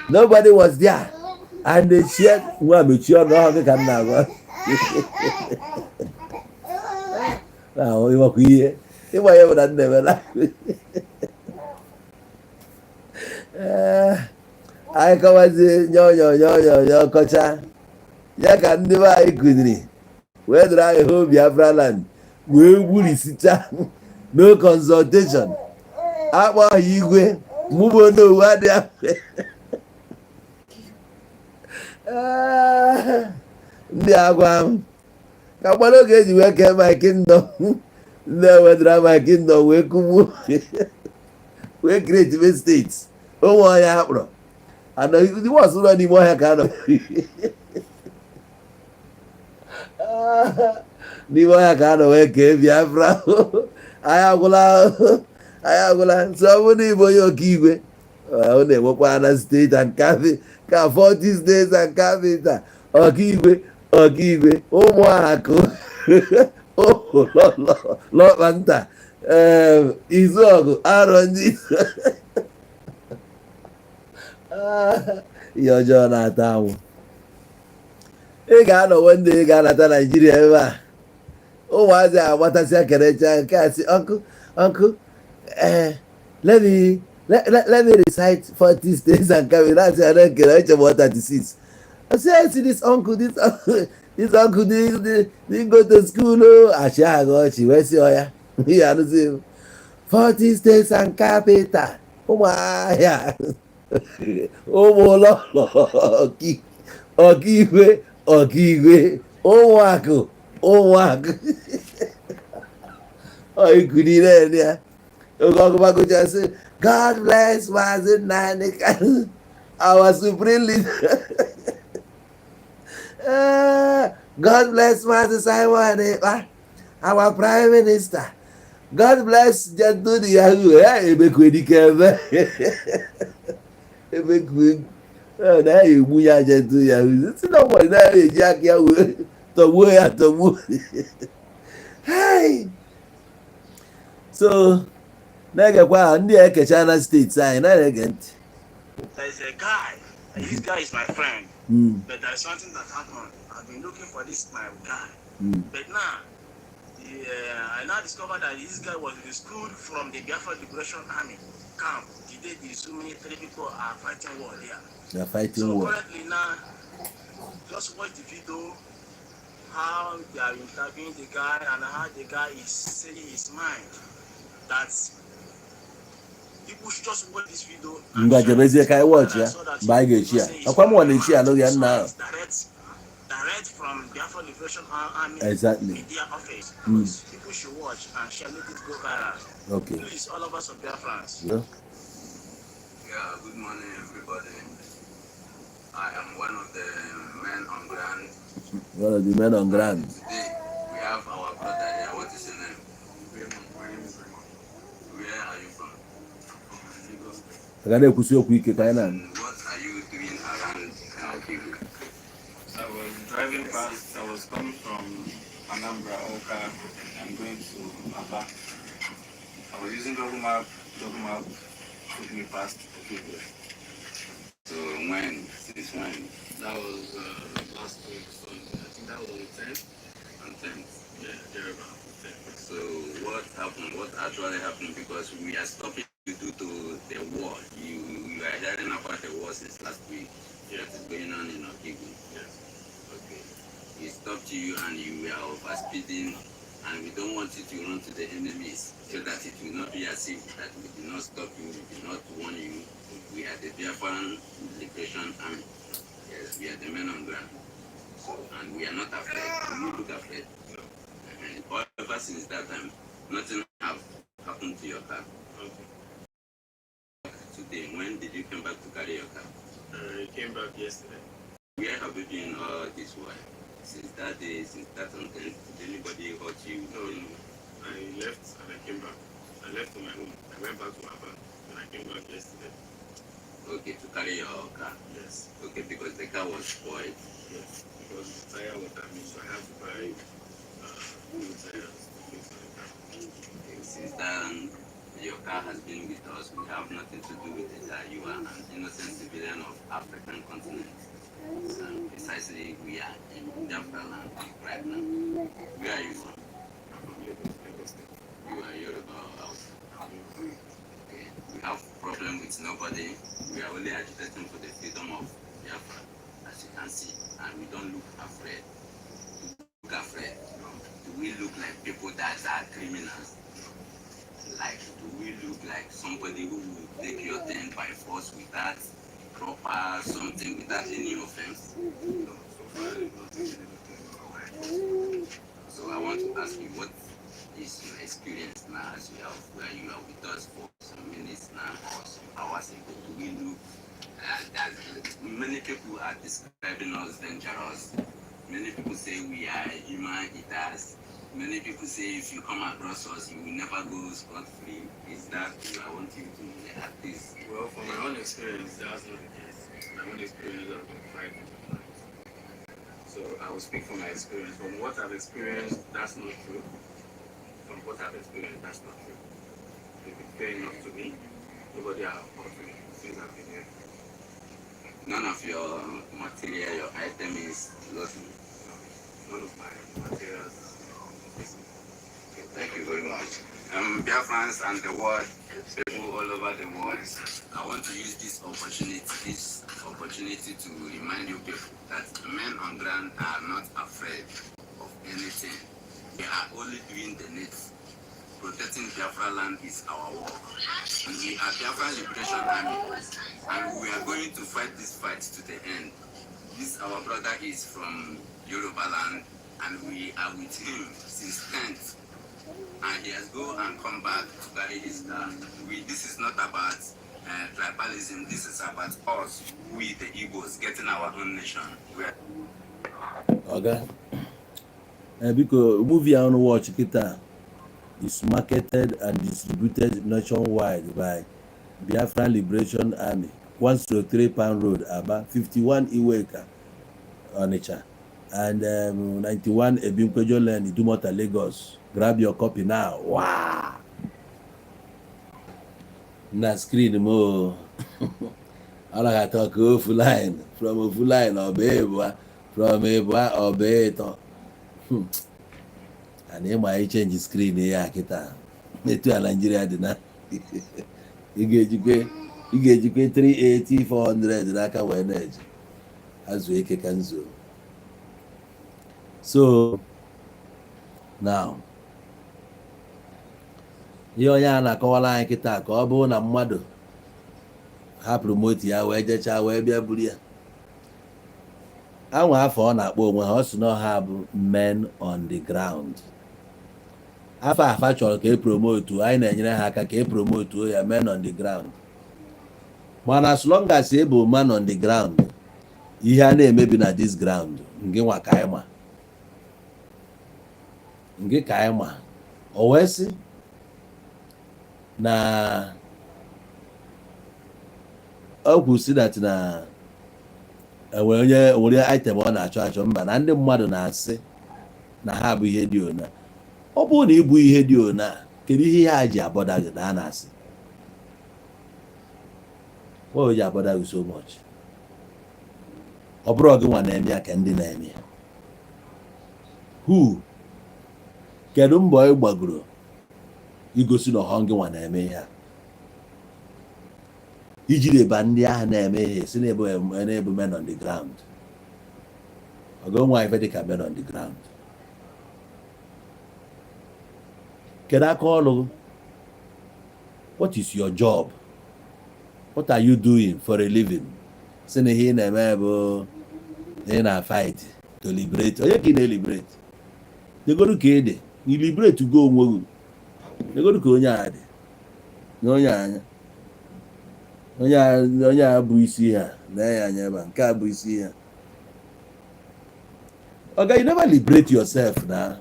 Nobody was there and they shared. Nwa mechie ọnụ ọhụrụ gị ka m na-agwa ahụ. Ịmakwa ihe ịgba ya bụ na nna emela. Ee, anyị kọwazie nyọ nyọ nyọ nyọ nyọ kọcha ya ka ndị be anyị kụziri wee dụrụ anyị hụ Biafra land, wee gburisicha, no consultation, akpọ ha igwe mụbụ onowu adịghị. Ee, ndị agwa m ka mgbara oge eji wee kee my kingdom, ndị ewedara my kingdom wee kụgbuo, wee create steeti onwe ọhịa akpọrọ ana ndị wọsụ nọ n'ime ọhịa ka a nọ n'ime ọhịa ka a nọ wee kee Biafra. Anyị agwụla, anyị agwụla. So ọ bụrụ na ịbụ onye Ọkaigwe, ọ na-enwekwa na state and capital ka 40 states and capital. Ọkaigwe, Ọkaigwe, Ụmụakụ, Lọkpa nta, Izuọgụ, Arọ, ndị ihe ọjọọ na-ata anwụ. Ị ga-anọwe ndị ị ga-anata Naijiria ebe a, ụmụazị agbatasịa kerecha nke a sị, "Uncle, uncle, eh, let me recite 40 states and capital." That's I don't care. Eche 36. I say, "I see this uncle, this uncle, this uncle didn't go to school." Oh, achị agha ọchị wee sị ọ ya ihe anụzi m 40 states and capital, Ụmụahịa, ụmụ ụlọ, Ọkaigwe, Ọkaigwe, Ụmụakụ, Ụmụakụ, ọ ikwu niile ya. Oge ọgụmagụchasị, "God bless Maazị Nnamdi Kanu, our supreme leader." Eh, God bless Maazị Simon Ekpa, our prime minister. God bless Gentle Yahoo. Eh, ebekwedike ebe ebekwe na ya egbu ya. Gentle Yahoo si na ụbọchị na ya eji aka ya wee tọgbuo ya, tọgbuo. Hey! So na-egekwa ndị a ekecha na steeti anyị na-ege ntị. There is a guy. This guy is my friend. But there is something that happened. I've been looking for this my guy. But now, I now discovered that this guy was rescued from the Biafra Liberation Army camp. The day the so many three people are fighting war there. They are fighting So war. currently now, just watch the video how they are interviewing the guy and how the guy is saying his mind that people should just watch this video and Ngwa share jebezie it. ka anyị watch ya So that mgbe anyị ga-echi ya. people say Ọkwa mụnwa na-echi ya alụghị ya nna ahụ. Direct from Biafra Liberation Army media office. People should watch and share, let it go viral. Please, all of us of Biafrans. Yeah. Yeah, good morning, everybody. I am one of the men on ground. One of the men on ground. Today, we have our brother here. What is your name? Raymond, my name is Raymond. Where are you from? From Lagos State. Ka na-ekwusi okwu ike ka anyị na And what are you doing around Okigwe? I was driving past, I was coming from Anambra, Awka, and going to Aba. I was using Google Map. Google Map took me past Okigwe. So when? Since when? That was last week, Sunday. I think that was on the 10th. On 10th. Yeah, thereabout, the 10th. So what happened? What actually happened? Because we are stopping you due to the war. You are hearing about the war since last week. Yes. That is going on in Okigwe. Yes. Okay. We stopped you and you were over speeding, and we don't want you to run to the enemies so that it will not be as if that we did not stop you, we did not warn you. We are the Biafran Liberation Army. Yes, we are the men on ground. So, and we are not afraid. Do you look afraid? No. And ever since that time, nothing have happened to your car. Okay. Today, when did you come back to carry your car? I came back yesterday. Where have you been all this while? Since that day, since that on 10th, did anybody hurt you? No. I left and I came back. I left on my own. I went back to Aba and I came back yesterday. Okay, to carry your car. Yes. Okay, because the car was spoiled. Yes. Because the tire was damaged, so I had to buy new tires to fix the car. Okay, since then, your car has been with us. We have nothing to do with the car. You are an innocent civilian of African continent. And precisely, we are in Biafra land right now. Where are you from? I'm from Lagos, Lagos State. You are Yoruba or Hausa? Okay. We have problem with nobody. We are only agitating for the freedom of Biafra, as you can see, and we don't look afraid. Look afraid. Do we look like people that are criminals? Like, do we look like somebody who will take your thing by force without proper something, without any offense? No, so far I did not take anything. So I want to ask you, what is your experience now as you have where you are with us for some minutes now or some hours ago? Do we look that many people are describing us dangerous? Many people say we are human eaters. Many people say if you come across us, you will never go scot free. Is that true? I want you to at least. Well, from my own experience, that's not the case. My own experience has been quite different. So I will speak from my experience. From what I've experienced, that's not true. From what I've experienced, that's not true. They've been fair enough to me. Nobody has hurt me since I've been here. None of your material, your item is lost. No, none of my materials is missing. Okay, thank you very much. Biafrans and the world, people all over the world, I want to use this opportunity to remind you people that men on ground are not afraid of anything. They are only doing the needs. Protecting Biafra land is our work. And we are Biafra Liberation Army. And we are going to fight this fight to the end. This our brother is from Yoruba land, and we are with him since 10th, and he has go and come back to carry his car. We this is not about tribalism. This is about us, we the Igbos, getting our own nation. We are Oga, biko, movie ahụ watch kịta is marketed and distributed nationwide by Biafra Liberation Army, 103 Pound Road, Aba, 51 Iweka, Onitsha, and 91 Ebinkwejo Lane, Idumota, Lagos. Grab your copy now. Wow! Na screen m o, ọ na-atọ ka ofu line, from ofu line ọ bụ ịbụa, from ịbụa ọ bụ ịtọ. And ịma ichange screen ya kịta, etu a Naijiria dị na ị ga-ejikwe 380 400 n'aka wee na-eje azụ eke ka nzuo. So now, ihe onye a na-akọwara anyị kịta, ka ọ bụrụ na mmadụ hapụrụ moto ya wee jechaa wee bịa buru ya, anwa afọ ọ na-akpọ onwe ha, ọ sị na ha bụ men on the ground. Afọ afa chọrọ ka e promote, anyị na-enyere ha aka ka e promote ya, men on the ground. Mana as long as ị bụ man on the ground, ihe a na-emebi na this ground, ngị nwa ka anyị ma, ngị ka anyị ma. O wee sị na o kwu si that na enwere onye nwere item ọ na-achọ achọ mba na ndị mmadụ na-asị na ha bụ ihe dị ona. Ọ bụrụ na ịbụ ihe dị ona, kedu ihe ha ji abother gị na a na-asị? Why o ji abother gị so much? Ọ bụrụ gị nwa na-eme ya ka ndị na-eme ya, who? Kedu mbọ ị gbagoro igosi na ọhọ gị nwa na-eme ihe a, iji reba ndị ahụ na-eme ihe si na-ebu men on the ground? Ọgọ nwa ife dịka men on the ground, kedu aka ọrụ gị? What is your job? What are you doing for a living? Si na ihe ị na-eme bụ ị na-fight to liberate. Onye ka ị na-eliberate? Negodu ka ị dị, ị liberate go onwe gị. Negodu ka onye a dị na onye anya, onye a bụ isi ha na ya anya ebe a, nke a bụ isi ha. Oga, you never liberate yourself na.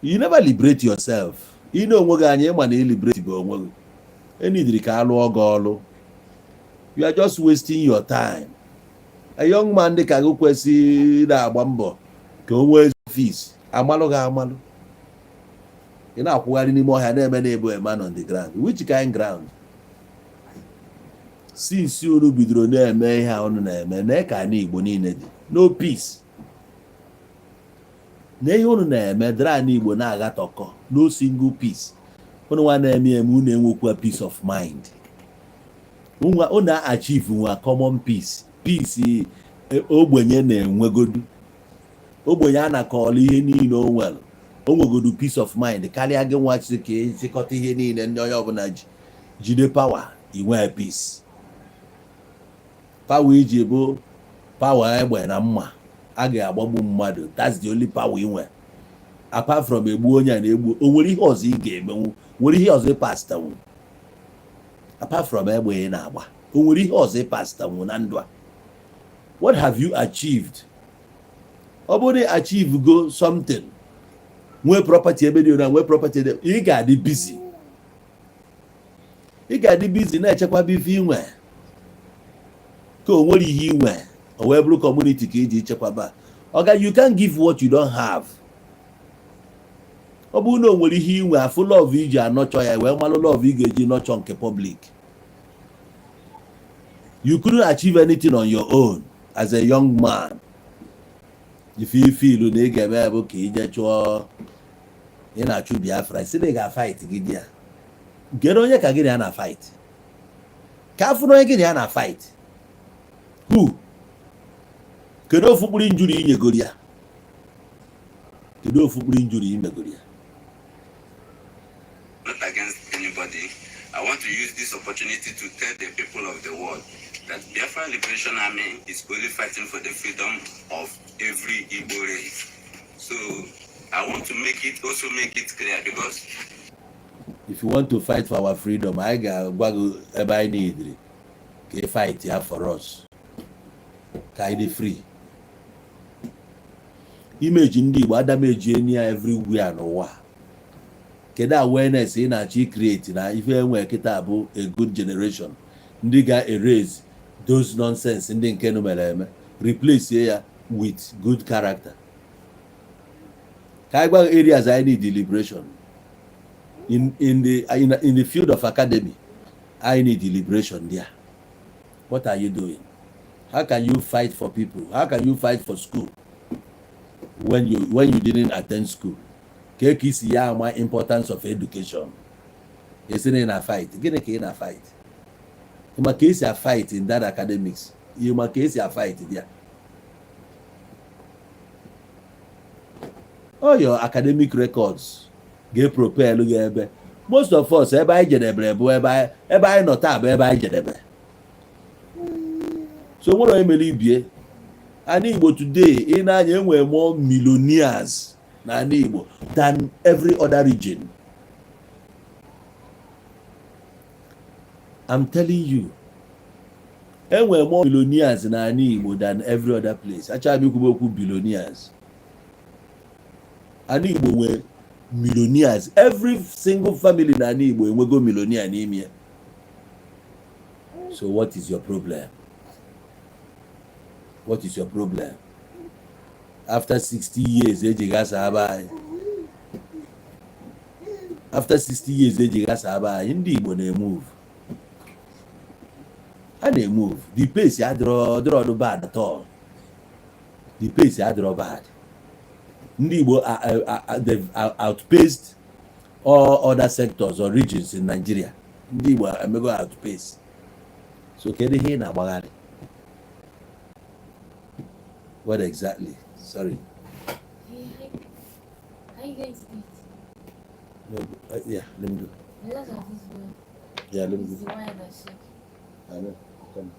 You never liberate yourself. Ị na onwe gị anya, ịma na ị liberate bụ onwe gị. Enidiri ka alụọ gị ọlụ. You are just wasting your time. A young man dị ka gị kwesị na-agba mbọ ka o nwee office, amalụ gị amalụ. Ị na-akwụgharị n'ime ọhịa na-eme na-ebu a man on the ground. Which kind ground? Since unu bidoro na-eme ihe a unu na-eme, na ka ala Igbo niile dị no peace. Na ihe unu na-eme dịrị ala Igbo na-aghatọkọ, no single peace. Unu nwa na-eme eme, unu enwekwa peace of mind. Unu achieve nwa common peace, peace ogbenye na-enwegodu. Ogbenye a nakọọlụ ihe niile o nwere, o nwegodu peace of mind karịa gị nwa sị ka ịchịkọta ihe niile ndị onye ọbụla ji jide power. Inwee peace? Power iji bụ power egbe na mma a ga-agbagbu mmadụ, that's the only power ị nwe. Apart from egbu onye a na-egbu, o nwere ihe ọzọ ị ga-emenwu? Nwere ihe ọzọ ịpastanwu apart from egbe ị na-agba? O nwere ihe ọzọ ịpastanwu na ndụ a? What have you achieved? Ọ bụrụ na achieve go something, nwee property ebe dị ona, nwee property ebe, ị ga-adị busy, ị ga-adị busy na-echekwaba ife inwe, ka o nwere ihe inwe, o wee bụrụ community ka iji chekwaba. Oga, you can give what you don't have. Ọ bụrụ na o nwere ihe inwe, afụ love iji anọchọ ya, wee malụ love ị ga-eji nọchọ nke public. You couldn't achieve anything on your own as a young man. Ife ife ilu na ị ga-eme bụ ka ije chụọ, ị na-achụ Biafra, si na ị ga-fight gị di ya. Gere onye ka gị na ya na fight, ka afụ na onye gị na ya na fight. Who? Kedu ofu mkpụrụ injury inyegoro ya? Kedu ofu mkpụrụ injury imegoro ya? Not against anybody. I want to use this opportunity to tell the people of the world that Biafra Liberation Army is only fighting for the freedom of every Igbo race. So I want to make it also make it clear because If you want to fight for our freedom, anyị ga-agwa gị ebe anyị needri ka ị fight ya for us ka anyị dị free. Image ndị Igbo adameji enyi ya everywhere n'ụwa. Kedu awareness ị na-achọ create na ife enwe kịta bụ a good generation ndị ga-erase those nonsense ndị nke nụ mere eme, replace ya with good character? Ka anyị gwa areas I need liberation in the field of academy. I need liberation there. What are you doing? How can you fight for people? How can you fight for school when you didn't attend school? Ka ka isi ya ama importance of education? Esi na ị na fight, gịnị ka ị na fight? Ịma ka esi a fight in that academics? Ịma ka esi a fight there? All your academic records ga-propel gị ebe most of us, ebe anyị jedebere bụ ebe anyị nọ taa bụ ebe anyị jedebere. So nwere onye mere ibie ana Igbo today. Ị na-anya, enwere more millionaires na ana Igbo than every other region. I'm telling you, enwere more millionaires na ana Igbo than every other place. Achọghị m ikwube okwu billionaires. Ana Igbo nwere millionaires. Every single family na ana Igbo enwego millionaire n'ime ya. So what is your problem? What is your problem after 60 years eji gasa aba anyị? After 60 years eji gasa aba anyị, ndị Igbo na-emove, a na-emove. The pace adịrọ ọdụ bad at all. The pace adịrọ bad. Ndị Igbo they've outpaced all other sectors or regions in Nigeria. Ndị Igbo emego outpace. So kedu ihe ị na-agbagharị? What exactly? Sorry. Hey, how you going to eat? No, yeah, let me go. Because of this one. Yeah, let me This is go. the wire that shake. I know. Come.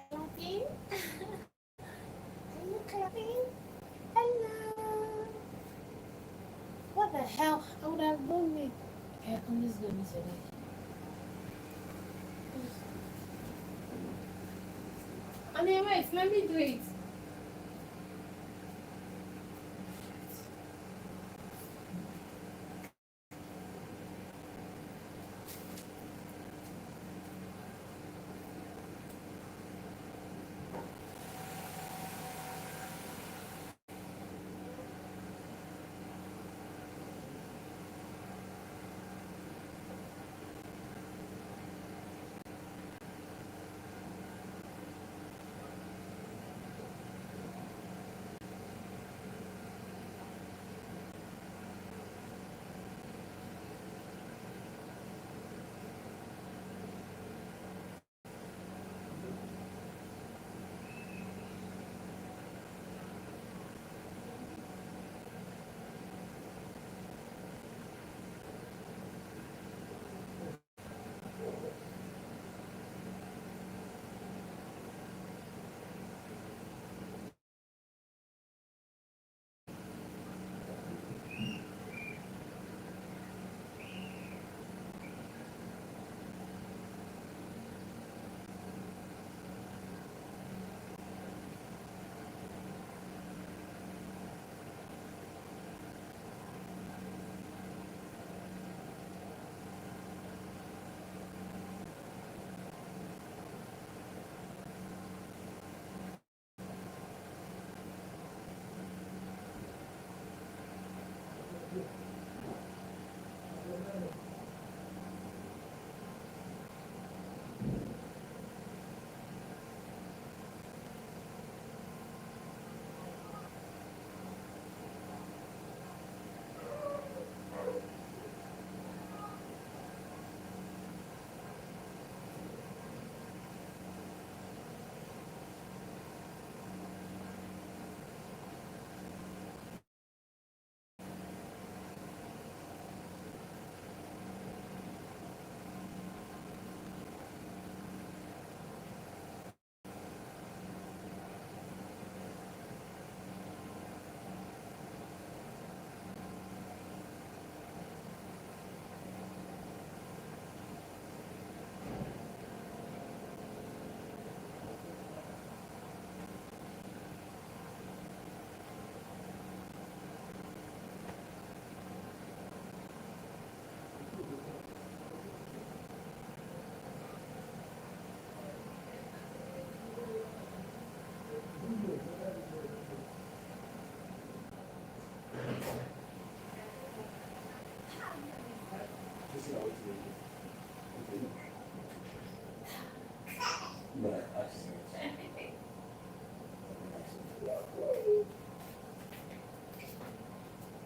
Clapping? Are you clapping? Hello. What the hell? I would have done it. Okay, come, let's go meet your dad. I mean, wait, let me do it.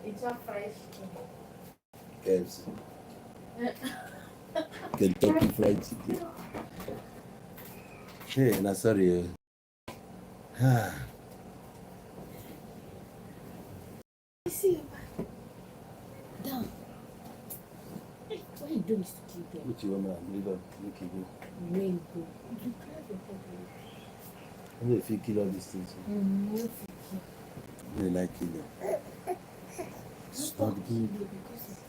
It's a fried chicken. KFC. Kentucky Fried Chicken. Hey, na sorry. Oh. You see, down. Why you do this to kill them? Which one, man? Leave am. Make you go. Where you go? You grab your phone. I no fit kill all these things. Mm, no fit kill. I no like kill them. It's not good. Because it's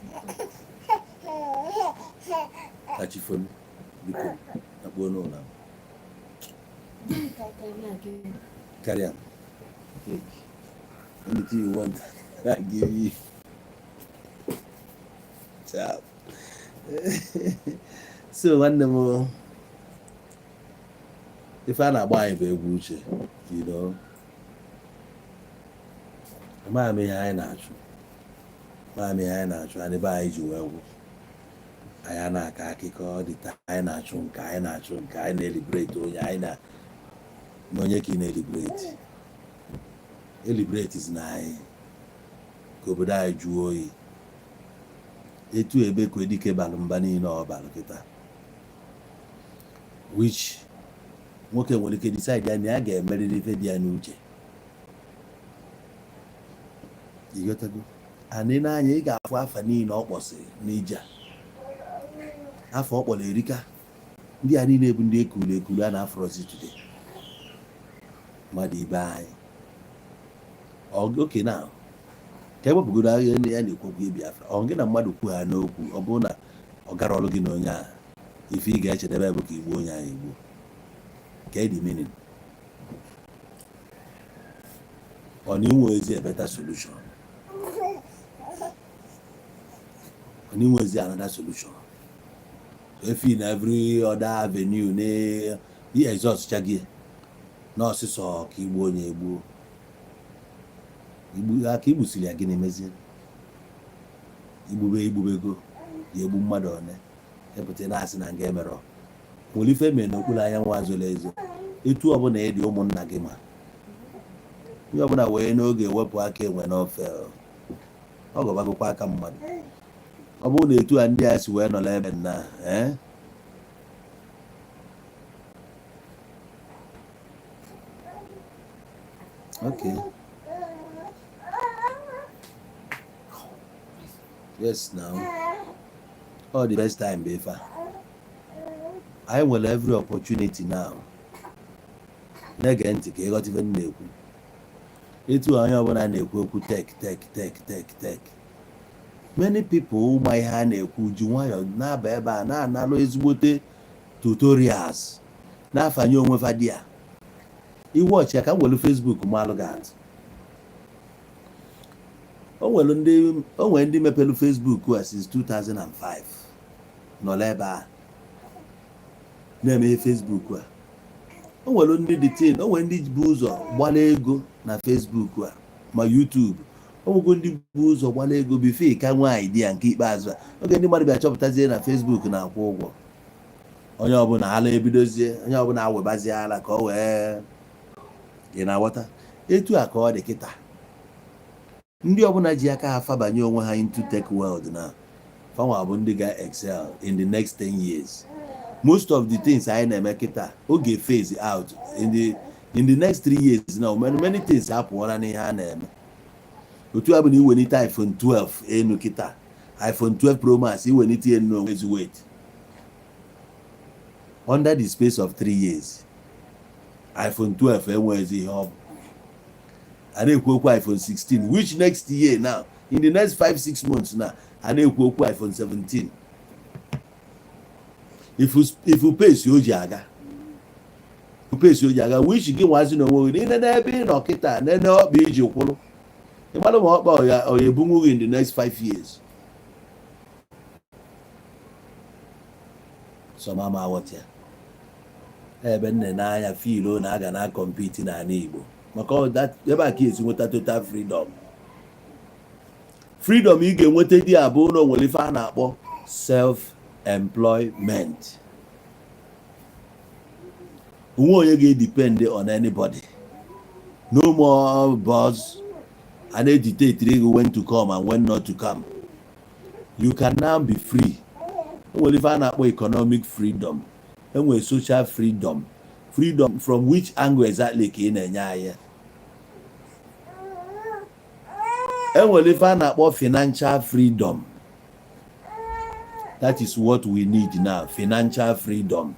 Kachifonu. Biko. Akpuo n'ụlọ. Gịnị ka ị na-aga? Carry am. Take. Anything you want, I give you. Ciao. So nwanne m, ife a na-agba anyị bụ egwu uche. Amaghị m ihe anyị na-achụ, amaghị m ihe anyị na-achụ. Anyị be anyị ji wee gwụ anyị a na-akọ akụkọ dị taa. Anyị na-achụ nke anyị na-achụ, nke anyị na-eliberate onye anyị na onye ka ị na-eliberate. Eliberate na anyị ka obodo anyị jụọ oyi. Etu ebe Kwedike balụ mba niile ọ balụ kịta, which nwoke nwere ike decide ya na ya ga-emerịrị ife dị ya n'uche. Ịghọtago? Anị n'anya, ị ga-afụ afa niile ọ kpọsịrị n'ije a. Afọ ọ kpọrọ erika. Ndị a niile bụ ndị ekulu ekulu a na-afọrọzi today, mmadụ ibe anyị. Oke na ka ewepụgodo agha ya na-ekwu okwu Biafra, ọ gị na mmadụ kwu ha n'okwu, ọ bụrụ na ọ gara ọrụ gị na onye ahụ, ife ị ga-echedebe bụ ka igbuo onye ahụ igbuo. Ka the meaning ọ na inwe ezi a better solution, ọ na inwe ezi another solution efi na every other avenue na exhaust cha gị na ọsịsọ ka igbuo onye egbuo igbu aka igbusiri ya. Gịnị mezie? Igbube igbubego ya, egbu mmadụ one epụta na-asị na nga emerọ nwere ife mere n'okpuru anyanwụ azụla ezo. Etu ọbụla ịdị ụmụnna gị, ma onye ọbụla wee n'oge wepụ aka enwe n'ofe, ọ gọbagokwa aka mmadụ. Ọ bụrụ na etu a ndị a si wee nọrọ ebe na eh? Okay. Yes, now. All the best time bụ ife a. Anyị nwere every opportunity now. Na-ege ntị ka ịghọta ife m na-ekwu. Etu a onye ọbụla na-ekwu okwu tech, tech, tech, tech, tech. Many people ma ihe a na-ekwu ji nwayọọ na-aba ebe a na-analụ ezigbote tutorials na-afanye onwe fa di ya. Iwọchị ya ka m welu Facebook malụ gị atụ. O nwere ndị mepelu Facebook a since 2005 nọrọ ebe a na-emeghe Facebook a. O nwere ndị dị tin, o nwere ndị bụ ụzọ gbara ego na Facebook a ma YouTube. O nwego ndị bụ ụzọ gbara ego before ka nwee idea nke ikpeazụ a. Oge ndị mmadụ bịa chọpụtazie na Facebook na-akwụ ụgwọ, onye ọbụla ala ebidozie, onye ọbụla awebazie ala ka ọ wee ị na-aghọta. Etu a ka ọ dị kịta. Ndị ọbụla ji aka ha fabanye onwe ha into tech world na fanwa bụ ndị ga-excel in the next 10 years. Most of the things anyị na-eme kịta oge phase out in the next 3 years now. Many, many things apụọla n'ihe a na-eme. Otu a bụ na iwenite iPhone 12 enu kịta, iPhone 12 Pro Max, iwenite enu onwezi weight. Under the space of 3 years, iPhone 12 enweghịzi ihe ọ bụ. A na-ekwu okwu iPhone 16, which next year now, in the next 5 6 months now, a na-ekwu okwu iPhone 17. Ifu pace o ji aga, pace o ji aga, which gị nwazi na onwe gị niile n'ebe ị nọ kịta nene ọkpa iji kwụrụ, ịmalụ ma ọkpa ọ ya ebunwu gị in the next 5 years. Some ama aghọta ya. Ebe nne n'anya feel na a ga na compete n'ala Igbo maka ebe a ka esi nweta total freedom. Freedom ị ga-enweta dị abụ na onwere ife a na-akpọ Self-employment. Onwe onye ga-edepend on anybody. No more boss a na-edictate gị when to come and when not to come. You can now be free. Enwere ife a na-akpọ economic freedom, enwere social freedom. Freedom from which angle exactly ka ị na-enye anyị? Enwere ife a na-akpọ financial freedom. That is what we need now, financial freedom.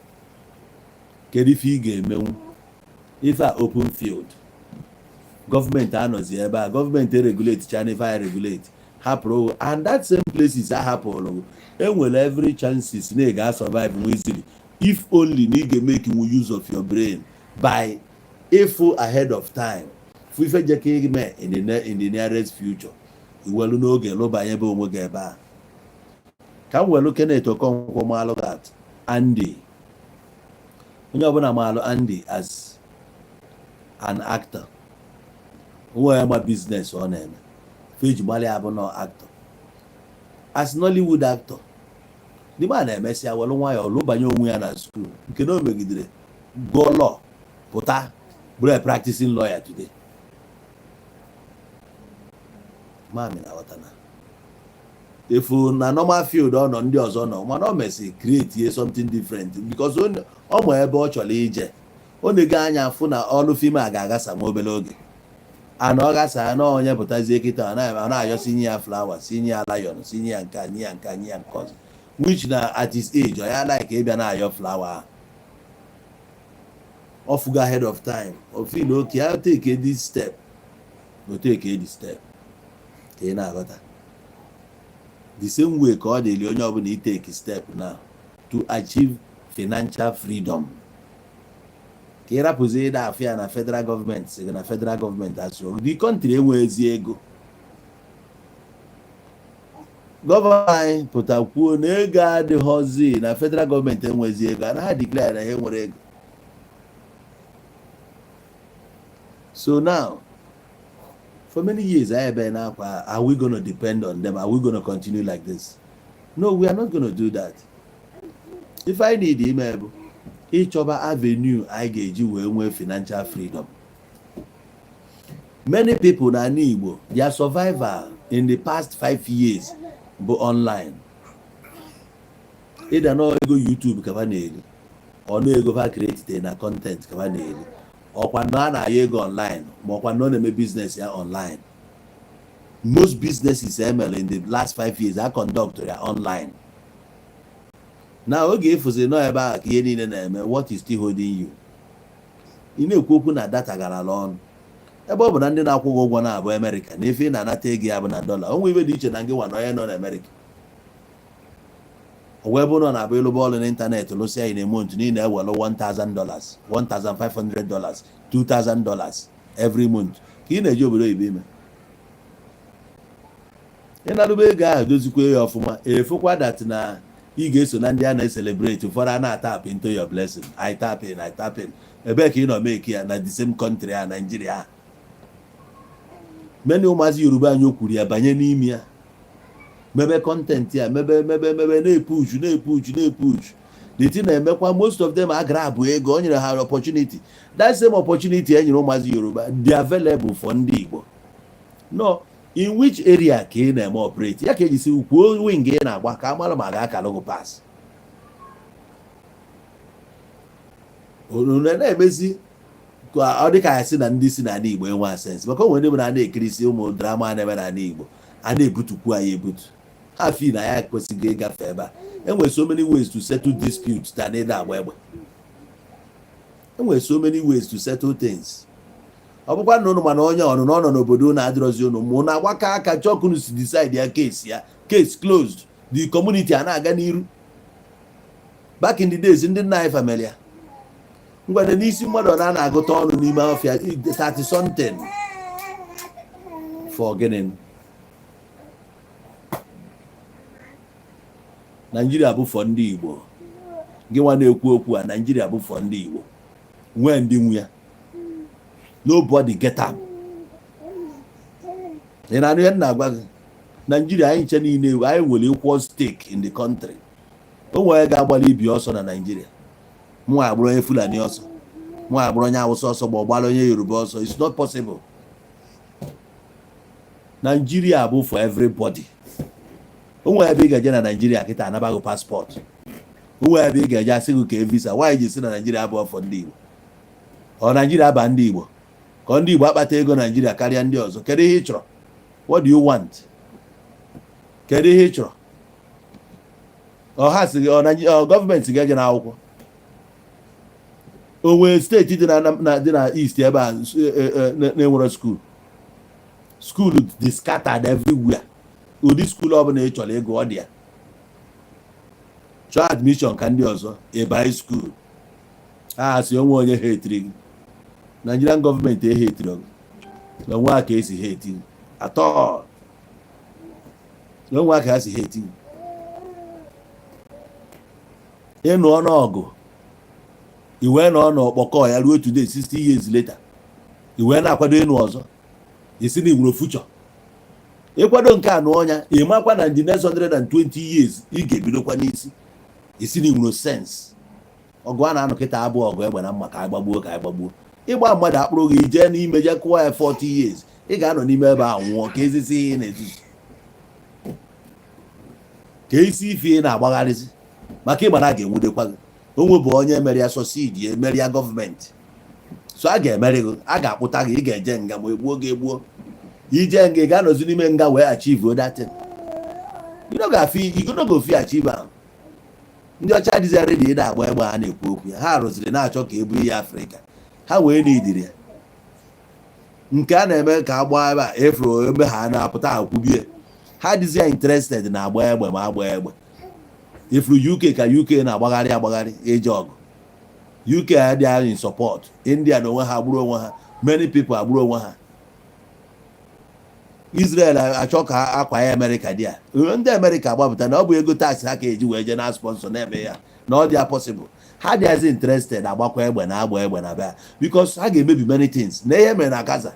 Kedu ife ị ga-emenwu? Ife a open field, gọọmenti anọzi ebe a, gọọmenti regulate chana ife a regulate hapụrụ, and that same places a hapụrụ, enwere every chances na ị ga-survive easily, if only na ị ga-emake use of your brain by ịfụ ahead of time, fụ ife jeka ime in the nearest future, iwelu n'oge lụbanye ebe onwe gị ebe a. Ka m welu Kenneth Okonkwo maalụ that Andy, onye ọbụla maalụ Andy as an actor, onwe ya ma business ọ na-eme feji gbalị abụ nọ actor, as Nollywood actor. The man na-emesịa welu nwayọọ lụbanye onwe ya na school nke na o megidere gụọ law, pụta bụrụ a practicing lawyer today. Mami na aghọta na efu na normal field ọ nọ, ndị ọzọ nọ, mana o mesi create something different because ọ ma ebe ọ chọrọ ije. Ọ na-ego anya fụ na ọlụ film a ga-aghasa nwa obere oge, ana ọ gasa na onye pụtazie kịta, ọ na-ayọ sinye ya flower, sinye ya lion, sinye ya nka, nye ya nka, nye ya nke ọzọ, which na at his age ọ ya like ịbịa na-ayọ flower. Ọ fugo ahead of time. O feel okay, I take this step, o take this step. Ka ị na-aghọta, the same way ka ọ dịrị onye ọbụla itake step now to achieve financial freedom, ka ị rapụzi ịda afụ ya na federal gọọmenti sị gị na federal gọọmenti asụ the country enweghịzi ego. Gọvanọ anyị pụta kwuo na ego adịghọzi, na federal gọọmenti enwezi ego, ana ha declare na ha enwere ego. So now, for many years anyị ebe na-akwa, are we going to depend on them? Are we going to continue like this? No, we are not going to do that. If I need ime bụ ịchọba avenue anyị ga-eji wee nwee financial freedom. Many people na ala Igbo, their survival in the past 5 years bụ online, ịda na ego YouTube ka fa na-eri, ọnụ ego fa create na content ka fa na-eri, ọkwa na a na-ayọ ego online, ma ọkwa na ọ na-eme business ya online. Most businesses emere in the last 5 years a conduct ya online. Na oge ịfụzi nọ ebe ahụ ka ihe niile na-eme. What is still holding you? Ị na-ekwu okwu na data garala ọnụ, ebe ọ bụ na ndị na-akwụ gị ụgwọ na-abụ Amerịka, na ife ị na-anata ego ya bụ na dọla. Onwe ibe dị iche na gị nwa na onye nọ na Amerịka? O wee bụ na ọ na-abụ ịlụba ọrụ n'ịntanetị, lụsịa in a month niile, ewelu $1000, $1500, $2000 every month ka ị na-eji obodo oyibo ime. Ị na-alụba ego ahụ, dozikwa ya ọfụma, efukwa that na ị ga-eso na ndị a na-ecelebrate. Ụfọdụ a na-atap into your blessing. I tap in, I tap in. Ebee ka ị nọ make ya na the same country a, Nigeria? Many ụmụazị Yoruba anyị o kwuru ya banye n'ime ya, mebe content ya, mebe, mebe, mebe, na-epush, na-epush, na-epush. The thing na-emekwa, most of them agrabụ ego o nyere ha opportunity. That same opportunity e nyere ụmụazị Yoruba dị available for ndị Igbo. No, in which area ka ị na-eme operate ya, ka eji si kwuo wing ị na-agba, ka a mara ma a ga-akalụ gị pass. Unu na-emezi ka ọ dị ka ya sị na ndị si n'ala Igbo enwe sense, maka onwe ndị bụ na a na-ekirisi ụmụ drama na-eme n'ala Igbo, a na-ebutukwu anyị ebutu ha fi na ya ekwesịghị ịgafe ebe a. Enwere so many ways to settle disputes than ịda agba egbe. Enwere so many ways to settle things. Ọ bụkwa na ụnụ mana onye ọnụ na ọ nọ n'obodo ụnụ adịrọzi ụnụ ma ụnụ agbakọ aka chọọ ka unu si decide ya, case ya, case closed. The community a na-aga n'iru. Back in the days, ndị nna anyị family ya ngwado n'isi mmadụ na a na-agụta ọnụ n'ime ọfịa 30 something for gịnị? Naijiria bụ for ndị Igbo. Gị nwa na-ekwu okwu a, Naijiria bụ for ndị Igbo, nwee ndị nwe ya. Nobody get am. Ị na-anụ ihe m na-agwa gị? Naijiria, anyị nche niile, anyị nwere equal stake in the country. O nwere ga-agbali ibi ọsọ na Naijiria, mụ agbụrụ onye Fulani ọsọ, mụ agbụrụ onye Awụsa ọsọ, ma ọ gbara onye Yoruba ọsọ. It's not possible. Naijiria bụ for everybody. O nwere ebe ị ga-eje na Naijiria kịta, anabaghị passport. O nwere ebe ị ga-eje, asị gị ka visa. Nwaanyị ji si na Naijiria abụọ for ndị Igbo. Ọ Naijiria aba ndị Igbo ka ndị Igbo akpata ego Naijiria karịa ndị ọzọ. Kedu ihe ị chọrọ? What do you want? Kedu ihe ị chọrọ? Ọha si ọ gọọmenti ga-eje n'akwụkwọ. O nwere steeti dị na east ebe a na-enwere school. School dị scattered everywhere. Ụdị school ọbụla ị chọrọ ịgụ, ọ dị ya. Chọọ admission ka ndị ọzọ ịbanye school. A sị onwe onye ha etiri gị, Nigerian gọọmenti ehe etiri gị na onwe a ka esi ha eti gị atọ na onwe a ka ha si ha eti gị. Ịnụ ọnụ ọgụ iwee nọ n'ọkpọkọ ya ruo today, 60 years later, iwee na-akwado ịnụ ọzọ, isi na iwuro future. Ịkwado nke a nụọ ya, ị makwa na the next 120 years ị ga-ebidokwa n'isi. Isi na iwuro sense. Ọgụ a na-anọ kịta abụọ, ọgụ egbe na mma, ka anyị gbagbuo, ka anyị gbagbuo. Ịgba mmadụ akpụrụ gị jee n'ime, jee kụwa ya 40 years, ị ga-anọ n'ime ebe a nwụọ. Ka ezisi ihe ị na-ezuzu, ka isi ife ị na-agbagharịzi maka ịgbara, a ga-enwudekwa gị. Onwe bụ onye mere ya succeed, emeri ya gọọmenti, so a ga-emeri gị, a ga-akpụta gị, ị ga-eje nga ma egbuo gị egbuo. Ije nga, ị ga-anọzi n'ime nga wee achieve that thing. You no go fit, you no go fit achieve am. Ndị ọcha adịghị ready ị na-agba egbe a na-ekwu okwu ya. Ha rụziri na-achọ ka e buru ya Afrịka, ha wee n'idiri ya nke a na-eme ka agba ebe a efuru ebe ha na-apụta akwubie. Ha adịghị interested na agba egbe ma agba egbe. Ifuru UK ka UK na-agbagharị agbagharị eje ọgụ. UK adịghị in support. India na onwe ha agburu onwe ha, many people agburu onwe ha. Israel achọ ka akwa ya Amerịka dị ya. Ndị Amerịka agbapụta na ọ bụ ego tax ha ka eji wee jee na sponsor na-eme ya na ọ dị ya possible. Ha dịghịzi interested agbakwa egbe na agba egbe na bịa because ha ga-emebi many things na ihe mere na Gaza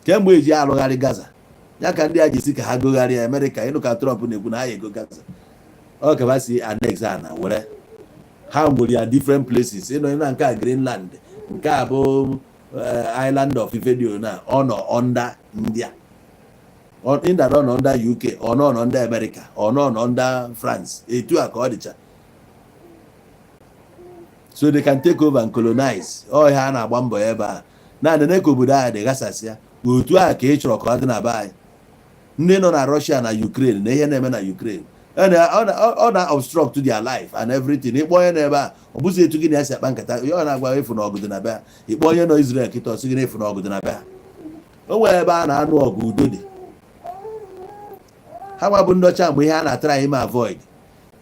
kemgbe eji alụgharị Gaza ya ka ndị a ji si ka ha gogharịa. Amerịka, ịnụ ka Trump na-ekwu na ha ego Gaza, ọ ka ha si annex a na were ha nwere ya different places. Ịnọ na nke a Greenland, nke a bụ island of Ifedio na ọ nọ under India. India nọ under UK, ọ nọ under America, ọ nọ under France. Etu a ka ọ dịcha, so they can take over and colonize. Ọ ihe a na-agba mbọ ebe a naanị ka obodo ahụ dị ghasasịa. Otu a ka ị chọrọ ka ọ dị na be anyị. Ndị nọ na Russia na Ukraine na ihe na-eme na Ukraine, ọ na obstruct their life and everything. Ịkpọ onye n'ebe a, ọ bụzi etu gị na ya si akpa nkata ya, ọ na-agwa efu na ọgụ dị na be ha. Ịkpọ onye nọ Israel kịta, ọ sị gị na efu na ọgụ dị na be ha. O nwere ebe a na-anụ ọgụ, udo dị. Ha nwa bụ ndị ọcha mgbe ihe a na-atara anyị ma avoid.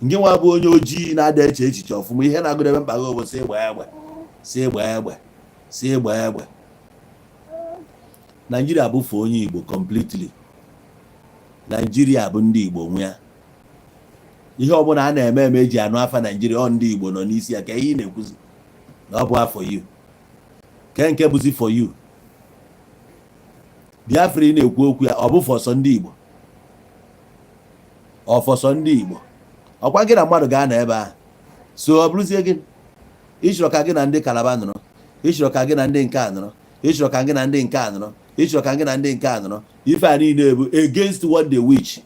Nke nwa bụ onye ojii na-ada eche echiche ọfụma. Ihe na-agụdebe mkpa gị bụ si gba egbe, si gba egbe, si gba egbe. Naijiria bụ for onye Igbo completely. Naijiria bụ ndị Igbo nwe ya. Ihe ọbụla a na-eme eme eji anụ afa Naijiria, ọ ndị Igbo nọ n'isi ya. Ka ihe ị na-ekwuzi na ọ bụ for you, ke nke bụzi for you? Biafra ị na-ekwu okwu ya, ọ bụ for sọ ndị Igbo? Ọ for sọ ndị Igbo? Ọkwa gị na mmadụ ga-anọ ebe ahụ, so ọ bụrụzie gị ịchọrọ ka gị na ndị Kalaba nọrọ, ịchọrọ ka gị na ndị nke a nọrọ, ịchọrọ ka gị na ndị nke a nọrọ, ịchọrọ ka gị na ndị nke a nọrọ. Ife a niile bụ against what they wish.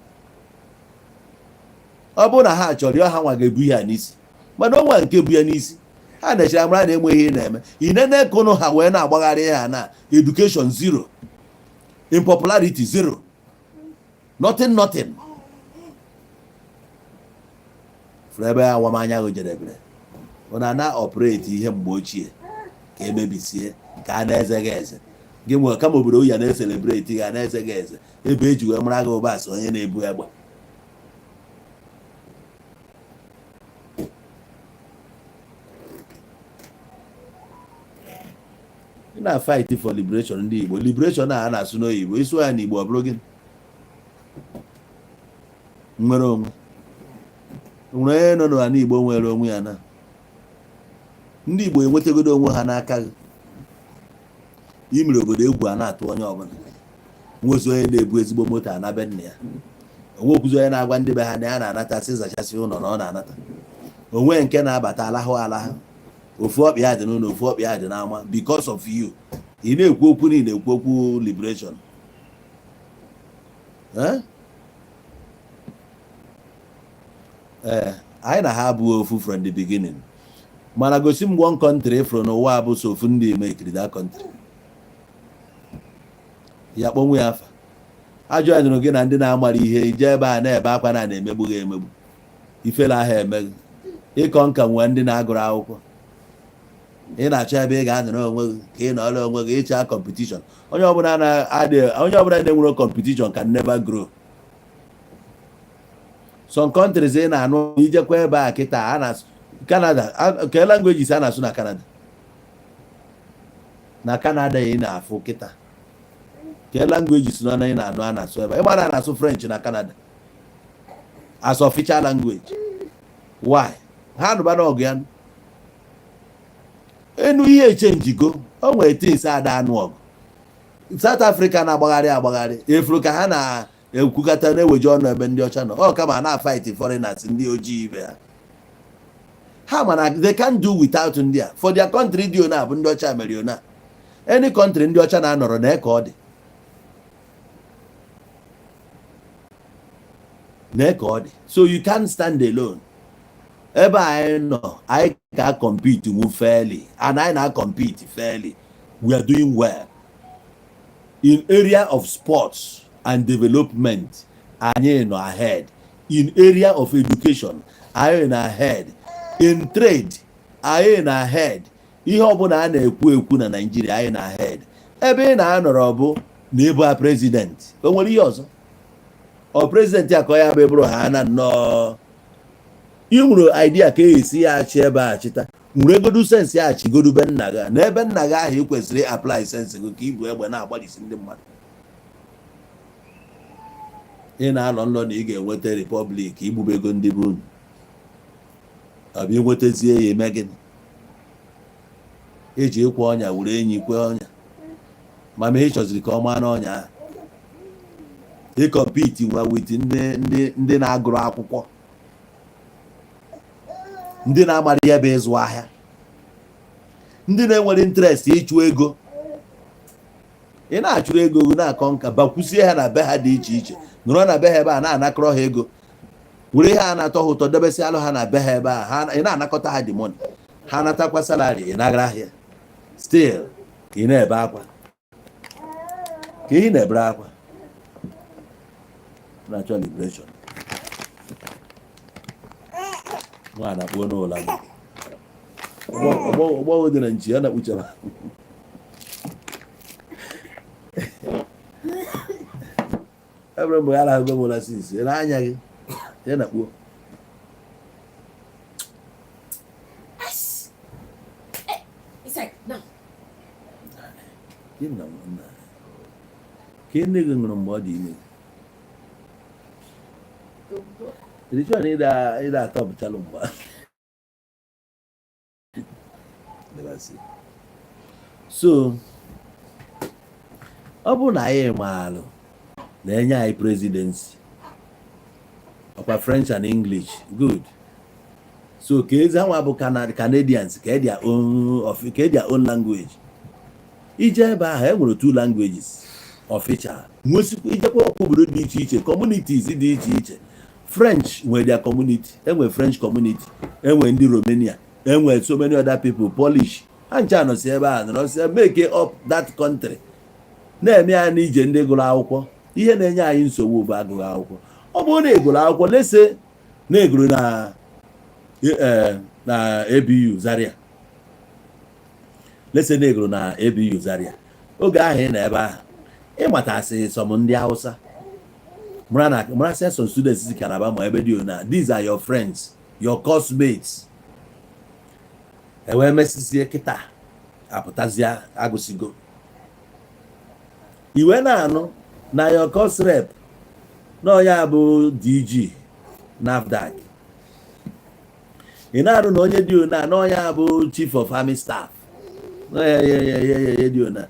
Ọ bụrụ na ha chọrọ ya, ha nwa ga-ebu ihe a n'isi, mana onwe nke bu ya n'isi ha na-echere mara na enweghị ihe na-eme inene kụnụ ha wee na-agbagharị ha na education zero, in popularity zero, nothing, nothing. Fụrụ ebe awamanya ahụ jedebere. Ọ na-ana operate ihe mgbe ochie ka emebisie ka a na-eze gị eze gị nwe kama obodo ya na-e celebrate ga na-eze gị eze ebe eji wee mara gị ụba asị onye na-ebu egbe. Ị na-fight for liberation ndị Igbo. Liberation a na-asụ n'oyibo, ịsụ ya n'Igbo, ọ bụrụ gịnị? Nwere onwe. Nwere onye nọ n'ala Igbo nwere onwe ya? Na ndị Igbo enwetagodo onwe ha n'aka gị. Imere obodo egwu a na-atụ onye ọbụla. Nwezi onye na-ebu ezigbo moto ana be nna ya, onwekwuzi onye na-agwa ndị be ha na ya na-anata, sị zachasị ụlọ na ọ na-anata. Onwe nke na-abata alahụ alahụ, ofu ọkpị ya dị n'ụlọ, ofu ọkpị ya dị n'ama, because of you. Ị na-ekwu okwu na ị na-ekwu okwu liberation. Eh? Ee, anyị na ha abụghị ofu from the beginning, mana gosi m one country from n'ụwa bụ so ofu ndị mekiri that country ya kpọnwụ ya afa. Ajụ ya nụrụ gị na ndị na-amara ihe ije ebe a na-ebe akwa na na-emegbu gị emegbu, ifele ahụ emeghị ịkọ nka nwee ndị na-agụrụ akwụkwọ. Ị na-achọ ebe ị ga-anọrọ onwe gị ka ị nọrọ onwe gị ịcha competition. Onye ọbụla na-adị, onye ọbụla na-enwero competition can never grow. Some countries ị na-anụ ijekwa ebe a kịta a na Canada, ke languages a na-asụ na Canada? Na Canada ị na-afụ kịta, ke languages nọ na ị na-anụ a na-asụ ebe ị mara na-asụ French na Canada as official language? Why? Ha nụba n'ọgụ ya enu ihe echenjigo. O nwere things ada anụ ọgụ. South Africa na-agbagharị agbagharị efuru ka ha na-ekwukọta na-eweje ọnụ ebe ndị ọcha nọ ọ kama na-fight foreigners, ndị ojii ibe ha. Ha mana they can do without ndị a for their country. Dị ona bụ ndị ọcha mere ona. Any country ndị ọcha na-anọrọ na ka ọ dị na ka ọ dị, so you can't stand alone. Ebe anyị nọ, anyị ka compete wu fairly, and anyị na-compete fairly. We are doing well in area of sports and development. Anyị nọ ahead in area of education, anyị nọ ahead in trade, anyị nọ ahead. Ihe ọbụla a na-ekwu ekwu na Nigeria, anyị nọ ahead. Ebe ị na-anọrọ bụ na ịbụ a president, o nwere ihe ọzọ ọ president a ka ọ ya bụ ebụrụ ha na nnọọ. Ị nwere idea ka esi ya achị ebe a chịta nwere egodu sense ya achịgodu be nna gị, na ebe nna gị ahụ ị kwesịrị apply sense gị ka ibu egbe na-agbalịsi ndị mmadụ. Ị na-alọ nlọ na ị ga-enweta republic, igbubego ndị be unu. Ọ bụ ịnwetazie ya, eme gịnị? Eji ịkwa ọnya were enyi kwe ọnya, ma ma ị chọziri ka ọ maa n'ọnya ahụ. Ịcompete nwa with ndị na-agụrụ akwụkwọ, ndị na-amara ihe bụ ịzụ ahịa, ndị na-enwere interest ịchụ ego. Ị na-achụrụ ego gị na-akọ nka, bakwusie ha na be ha dị iche iche, nọrọ na be ha ebe a na-anakọrọ ha ego, were ihe a na-atọ ha ụtọ debesịalụ ha na be ha ebe a. Ha ị na-anakọta ha the money, ha natakwa salary, ị nagara ahịa, still ka ị na-ebe akwa, ka ị na-ebere akwa na-achọ liberation. Nwa na-akpọ n'ụlọ gị ọgbọghọ dị na nchi ya na-akpụchara. Ebere mgbe ya na-agụ m ụla sinsi n'anya gị ya na-akpụ. Inside now. Gị na nna ka nne gị ṅụrụ mgbe ọ dị ime. Ịdị na ịda atọpụchalụ mgbe. Never see. So ọ bụrụ na anyị maalụ na-enye anyị presidency, ọkwa French and English, good. So ka ezi ha nwa bụ Canadians, ka their own of ka their own language. Ije ebe ahụ e nwere two languages official, nwesikwa ijekwa obodo dị iche iche, communities dị iche iche. French nwere their community, enwe French community, enwe ndị Romania, enwe so many other people, Polish, ha ncha nọsi ebe a nọrọsi make up that country. Na-eme ya n'ije ndị gụrụ akwụkwọ. Ihe na-enye anyị nsogbu bụ agụghị akwụkwọ. Ọ bụrụ na ị gụrụ akwụkwọ, lese na egụrụ na ABU Zaria, lese na egụrụ na ABU Zaria, oge ahụ ị nọ ebe ahụ ịmatasị some ndị Hausa, mara na marasịa some students si Calabar ma ebe dị na these are your friends, your classmates. Ewee mesizie kịta apụtazie agụsigo iwe na-anụ na your course rep na onye bụ DG NAFDAC, ị na-anụ na onye dị ona na onye bụ chief of army staff na ya dị ona.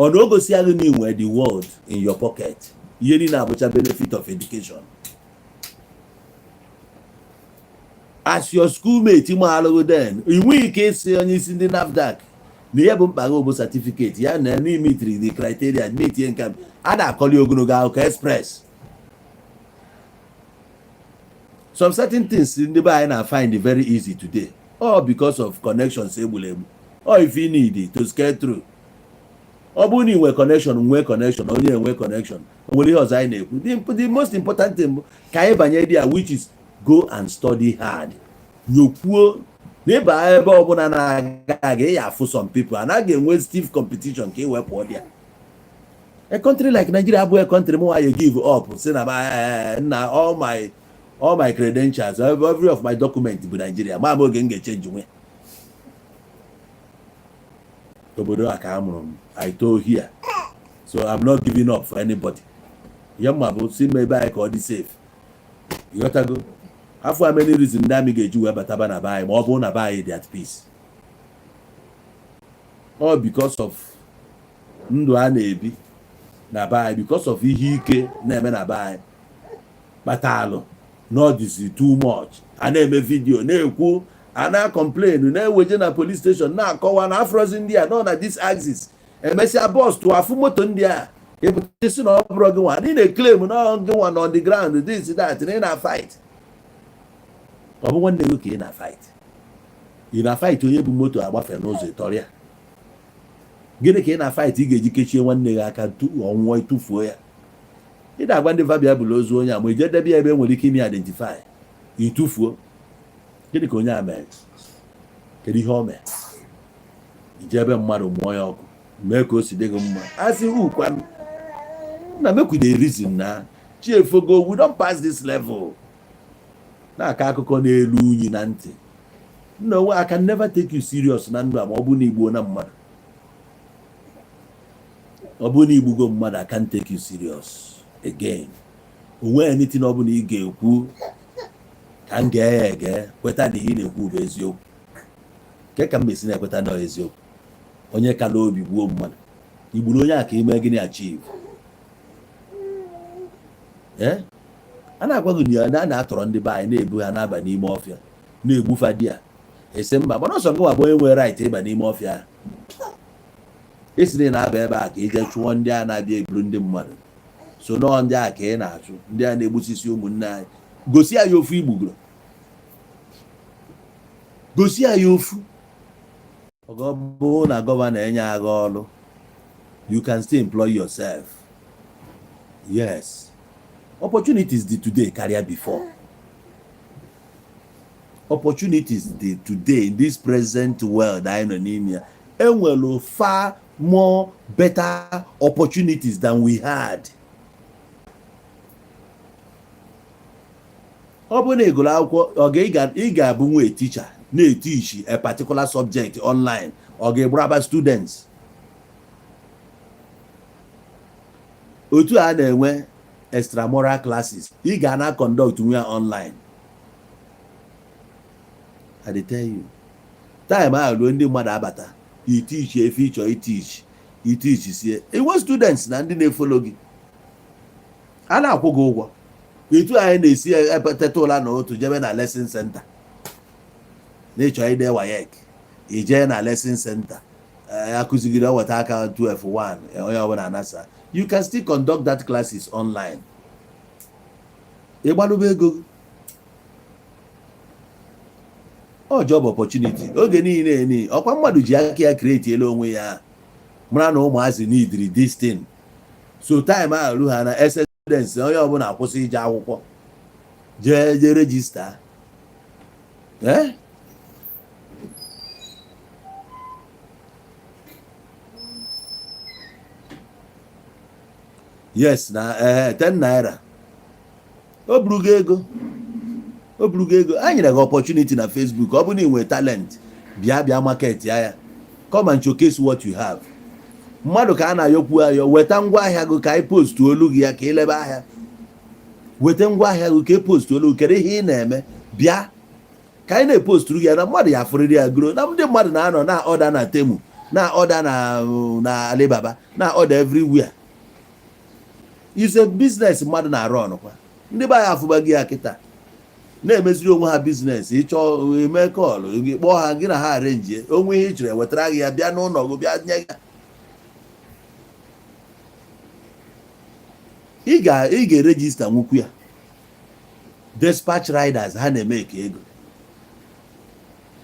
Ọ na o gosi ya gị na inwe the world in your pocket. Ihe niile abụcha benefit of education. As your schoolmate ma alụghị, then ị nweghị ike ịsị onye isi ndị NAFDAC na ihe bụ mkpa gị bụ certificate ya na n'imitiri the criteria meetie nke a na-akọli ogologo akụkọ express. Some certain things ndị be anyị na find very easy today, all because of connections egburu egbu, or if you need to scale through. Ọ bụrụ na ị nwee connection, nwee connection, onye enwe connection, o nwere ihe ọzọ anyị na-ekwu. The most important thing bụ ka anyị banye there, which is go and study hard. Nyokwuo na ịba ebe ọbụla na-aga aga, ị ya afụ some people anaghị enwe stiff competition ka ị wepụ there. A country like Nigeria abụghị a country m nwaanyị give up si na nna all my credentials, every of my document bụ Nigeria. Ma ama oge m ga-echange nwe obodo a ka a mụrụ m. I told here, so I'm not giving up for anybody. Ihe mma bụ si ebe anyị ka ọ dị safe. Ịghọtago? Afọ a, many reason ndị amị ga-eji wee bataba na be anyị ma ọ bụrụ na be anyị dị at peace, all because of ndụ a na-ebi na be anyị, because of ihe ike na-eme na be anyị kpatalụ na ọ dịzi too much. A na-eme video, na-ekwu, a na-complain, na-eweje na police station, na-akọwa na afrozi ndị a nọ na this axis. Emesịa, bọs tụọ afụ moto ndị a ịpụta na ọ bụrụ gị nwa ndị na-eclaim na ọ gị nwa nọ on the ground, this, that, na ị na-fight. Ọ bụ nwanne gị ka ị na-fight? Ị na-fight onye bụ moto agbafe n'ụzọ ịtọrịa? Gịnị ka ị na-fight ị ga-eji kechie nwanne gị aka ọnwụọ ịtụfuo ya? Ị na-agwa ndị vabia bụla ozu onye a ma ije debe ya ebe e nwere ike ime identify, ịtụfuo. Gịnị ka onye a mere? Kedu ihe o mere? Ije ebe mmadụ mụọ ya ọkụ, mee ka o si dị gị mma. A sị ukwanụ na make we dey reason na chi efogo. We don pass this level na-akọ akụkọ n'elu unyi na ntị nna onwe. I can never take you serious na ndụ a ma ọ bụ na igbuo na mmadụ. Ọ bụrụ na igbugo mmadụ, I can't take you serious again. Onwe anything ọ bụla ị ga-ekwu ka m gee ya ege kweta na ihe ị na-ekwu bụ eziokwu. Ke ka m esi na-ekweta na ọ eziokwu? Onye kala obi gbuo mmadụ, igburu onye a ka ime gịnị achieve? Ee, a na-agwa gị na a na-atọrọ ndị be anyị, na-ebu ha na-aba n'ime ọfịa, na-egbufa di ya, esi mba. Mana ọsọ gị bụ onye nwere right ịba n'ime ọfịa ahụ. Esi na ị na-aba ebe a ka ije chụọ ndị a na-abịa eburu ndị mmadụ, so nọọ ndị a ka ị na-achụ, ndị a na-egbusisi ụmụnne anyị. Gosi anyị ofu igbugoro, gosi anyị ofu. Ọ bụrụ na governor enye agha ọrụ, you can still employ yourself. Yes, opportunities dị today karịa before. Opportunities dị today in this present world anyị nọ n'ime ya. Enwere far more better opportunities than we had. Ọ bụrụ na ị gụrụ akwụkwọ, ọ ga ị ga-abụ nwa teacher na-eteach a particular subject online. Ọ ga-egburaba students otu a na-enwe extramural classes, ị ga na conduct nwe ya online. I dey tell you, time ahụ ruo, ndị mmadụ abata, iteach efe ịchọ iteach, iteach sie, enwe students na ndị na-efollow gị, a na-akwụ gị ụgwọ. Etu anyị na-esi teta ụla na otu jebe na lesson center n'ịchọ ide WAEC, ijee na lesson center, akụzigiri, eweta aka 12 1, onye ọbụla anasa. You can still conduct that classes online, ịgbalụba ego gị. Ọ job opportunity oge niile ni ọkwa mmadụ ji aka ya create elu onwe ya, mara na ụmụazị needri this thing. So time ahụ ru ha na SS students, onye ọbụla akwụsị ije akwụkwọ, jee jee register. Eh, yes, na ee 10 naira o burugo ego, o burugo ego. A nyere gị opportunity na Facebook. Ọ bụrụ na ị nwere talent, bịa bịa market ya ya, come and showcase what you have. Mmadụ ka a na-ayọkwu ayọ, weta ngwaahịa gị ka anyị post olu gị ya ka ị lebe ahịa. Weta ngwaahịa gị ka e post olu gị. Kedu ihe ị na-eme? Bịa ka anyị na-eposturu gị ya na mmadụ ya afụrịrị ya goro na ndị mmadụ na-anọ na order na Temu. Na order na Alibaba, na order everywhere. Is a business mmadụ na-arụ ọnụkwa. Ndị be anyị afụbaghị ya kịta, na-emeziri onwe ha business. Ịchọ eme call, gị kpọọ ha, gị na ha arrange onwe ihe ị chọrọ, ewetara gị ya, bịa n'ụlọ gị, bịa nye ya. Ị ga-eregister nwukwu ya. Dispatch riders, ha na-eme ka ego.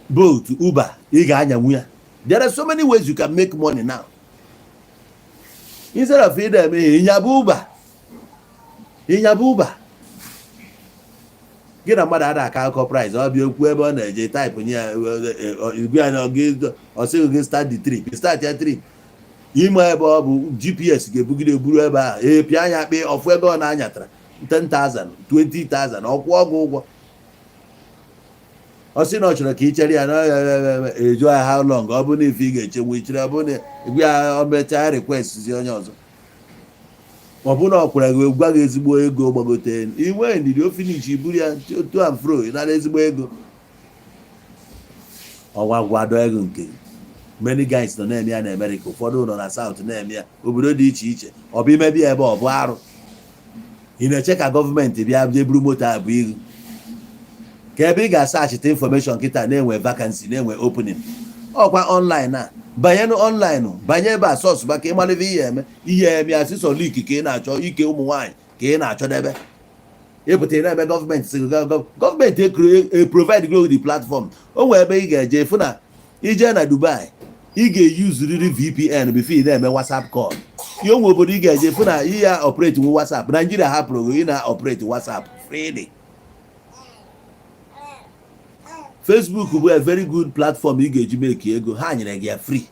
Bolt, Uber, ị ga-anyanwu ya. There are so many ways you can make money now instead of ị na-eme ihe ịnyaba Uber. Ịnyaba Uber, gị na mmadụ ada aka akọ price. Ọ bịa okwu ebe ọ na-eje, type nye ya igwe ya, ọ sịghị gị start the trip, start ya trip. Ime ebe ọ bụ GPS ga-ebugide eburu ebe ahụ. Ee, pịa anya kpị ọfụ ego ọ na-anyatara, 10,000, 20,000, ọ kwụọ gị ụgwọ. Ọ sị na ọ chọrọ ka ị chere ya na eju ya how long. Ọ bụrụ na ife ị ga-echenwu ichere, ọ bụrụ na igwe ya, ọ mechaa request zi onye ọzọ. Ọ bụrụ na ọ kwere gị, gwa gị ezigbo ego gbagote, inwe ndidi, o finish, buru ya to and fro, nara ezigbo ego. Ọnwa gwado ego nke gị. Many guys nọ na-eme ya na Amerịka, ụfọdụ nọ na South na-eme ya, obodo dị iche iche. Ọ bụ imebi ya ebe ọ bụ arụ. Ị na-eche ka gọọmenti bịa bịa buru moto a bụ ihu ka ebe ị ga-asachite information kịta na-enwe vacancy, na-enwe opening. Ọkwa online a, banye online, banye ebe a sọsụ maka ịmalite ihe eme ihe eme ya sịsọ lik ka ị na-achọ ike ụmụ nwaanyị ka ị na-achọdebe ịpụta. Ị na-eme gọọmenti sị gọọmenti e provide go the platform. O nwere ebe ị ga-eje fụ na ije na Dubai, ị ga-eyuzuriri VPN before ị na-eme WhatsApp call. Ihe onwe obodo ị ga-eje fụ na ihe ya operate nwe WhatsApp. Naijiria hapụrụ gị, ị na operate WhatsApp freely. Facebook bụ a very good platform ị ga-eji make ego. Ha nyere gị ya free.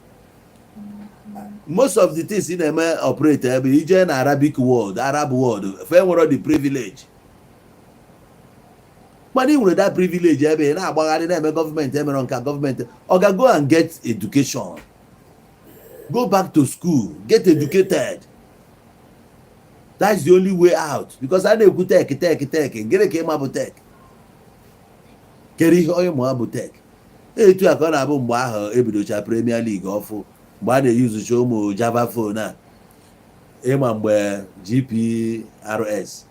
Most of the things ị na-eme operate ebe ije na Arabic world, Arab world, fe nwere the privilege, mana ị nwere that privilege ebe ị na-agbagharị na-eme gọọmenti emere nka gọọmenti. Ọ ga go and get education, go back to school, get educated. That's the only way out, because a na-ekwu tech, tech, tech. Gịnị ka ịma bụ tech? Kere ihe onye mụa bụ tech? Etu a ka ọ na-abụ mgbe ahụ ebidocha Premier League ọfụ, mgbe a na-eyuzucha ụmụ Java phone a. Ịma mgbe GPRS,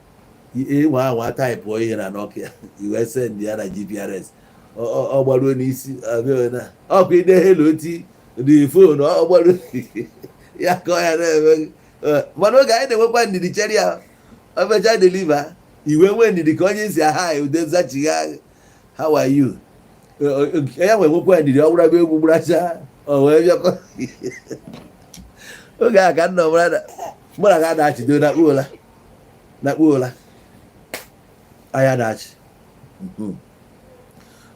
ịnwa anwa type ihe na Nokia, iwee send ya na GPRS, ọ gbaruo n'isi na ọkwa ide hello ti dị phone, ọ gbaruo ya ka ọ ya na-eme. Mana oge anyị na-enwekwa ndidi chere ya, o mechaa deliver, iwe nwee ndidi ka onye isi aha ude zachigha, "How are you?" Ya nwee nwekwa ndidi, ọ gwara egwu gburacha, o wee bịakwa. Oge a ka nna mụ na ga na-achịdo na kpuola na kpuola anya na-achị.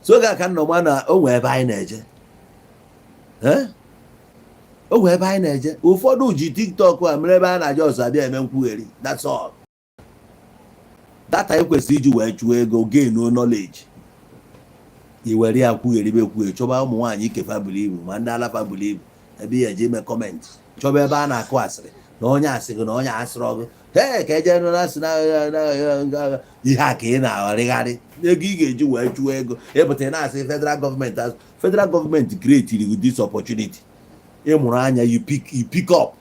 So oge a ka nna ma na o nwee ebe anyị na-eje. O nwee ebe anyị na-eje. Ụfọdụ ji TikTok a mere ebe a na-aja ọsọ abịa eme nkwugheri. That's all. Data ekwesịrị iji wee chụọ ego, gain knowledge, i were ya kwugheribe ekwughe, chọba ụmụ nwaanyị ikefa buru ibu, ma ndị alafa buru ibu, ebe ihe eje ime comment, chọba ebe a na-akụ asịrị na onye asị gị na onye asịrị ọgụ. Ee, ka eje nụ na asị na ihe a ka ị na-aghọrịgharị ego ị ga-eji wee chụọ ego. Ịpụta, ị na-asị federal gọọmenti. Federal gọọmenti create this opportunity. Ịmụrụ anya, you pick up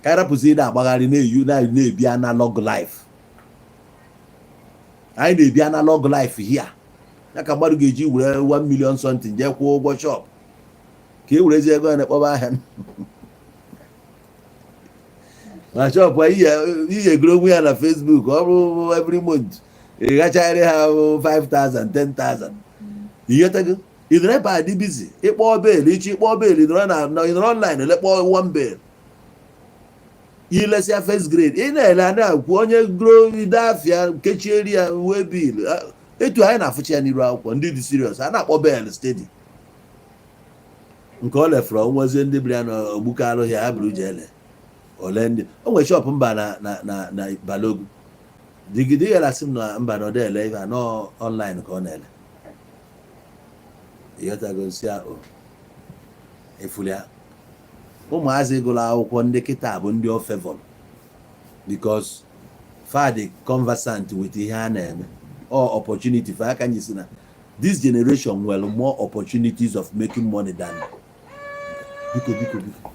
ka anyị rapụzi ị na-agbagharị na-eyu na-ebi analog life. Anyị na-ebi analog life here. Ya ka mmadụ ga-eji were 1 million something jee kwụọ ụgwọ shop, ka e werezi ego ya na-ekpọba ahịa na shop. Ihe egoro onwe ya na Facebook, ọ bụ every month ị gachagharị ha 5000, 10,000. Ighọtago? Ị nọrọ ebe a dị busy ịkpọ bale, ichi ịkpọ bale, ị nọrọ na ị nọrọ online lekpọ one bale, ilesịa first grade ị na-ele a na-ekwu onye gro ide afịa kechieri ya wee bill. Etu anyị na-afụcha ya n'iru akwụkwọ, ndị dị serious a na-akpọ bale steady. Nke ọ lefụrụ onwezie ndị bịara na ogbuke alụghị ha buru je ele ole ndị o nwere shop mba na Balogun digide ya asị m na mba na ọ ele ife anọ online ka ọ na-ele. Ịghọtago? Nsị ahụ efuli ya. Ụmụazị gụrụ akwụkwọ ndị kịta bụ ndị o favor, because fa dị conversant with ihe a na-eme or opportunity fa aka nyi si na this generation nwere more opportunities of making money than Biko, biko, biko.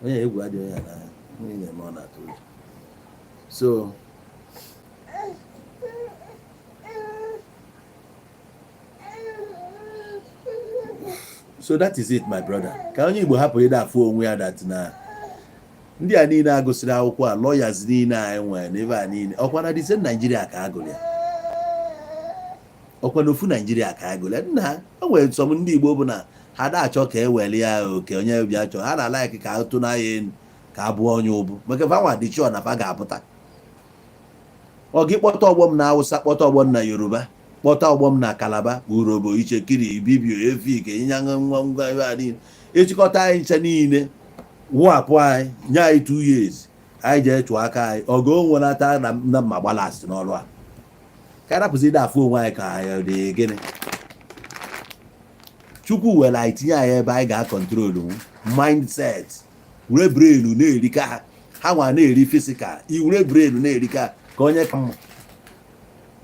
Onye egwu adịghị ya n'anya, onye na-eme ọ na-atụ ụjọ. So that is it, my brother. Ka onye Igbo hapụ ịda afụ onwe ya that na ndị a niile agụsịrị akwụkwọ a, lawyers niile anyị nwere n'ebe a niile, ọkwa na the same Nigeria ka agụrụ ya, ọkwa n'ofu Nigeria ka agụrụ ya. Nna, o nwere some ndị Igbo bụ na ha na-achọ ka e were ya oke onye bịa chọọ ha na like ka atụ n'anya elu ka abụọ onye ụbụ maka fa nwa dị sure na fa ga-apụta. Ọ gị kpọta ọgbọ m na Hausa, kpọta ọgbọ m na Yoruba, kpọta ọgbọ m na Kalaba, Urobo, Ichekiri, Ibibio, Efik, Ịnyanga, nwa ngwa ebe a niile, ịchịkọta anyị nche niile, wụapụ anyị, nye anyị 2 years, anyị jee chụọ aka anyị ọgụ onwenata na mma gbalasị n'ọrụ a, ka anyị rapụzi ịda afụ onwe anyị ka anyị dị gịnị. Chukwu were anyị tinye anyị ebe anyị ga-acontrol mindset, were brain na-erika ha, ha nwa na-eri physical, iwere brain na-erika ha ka onye ka mma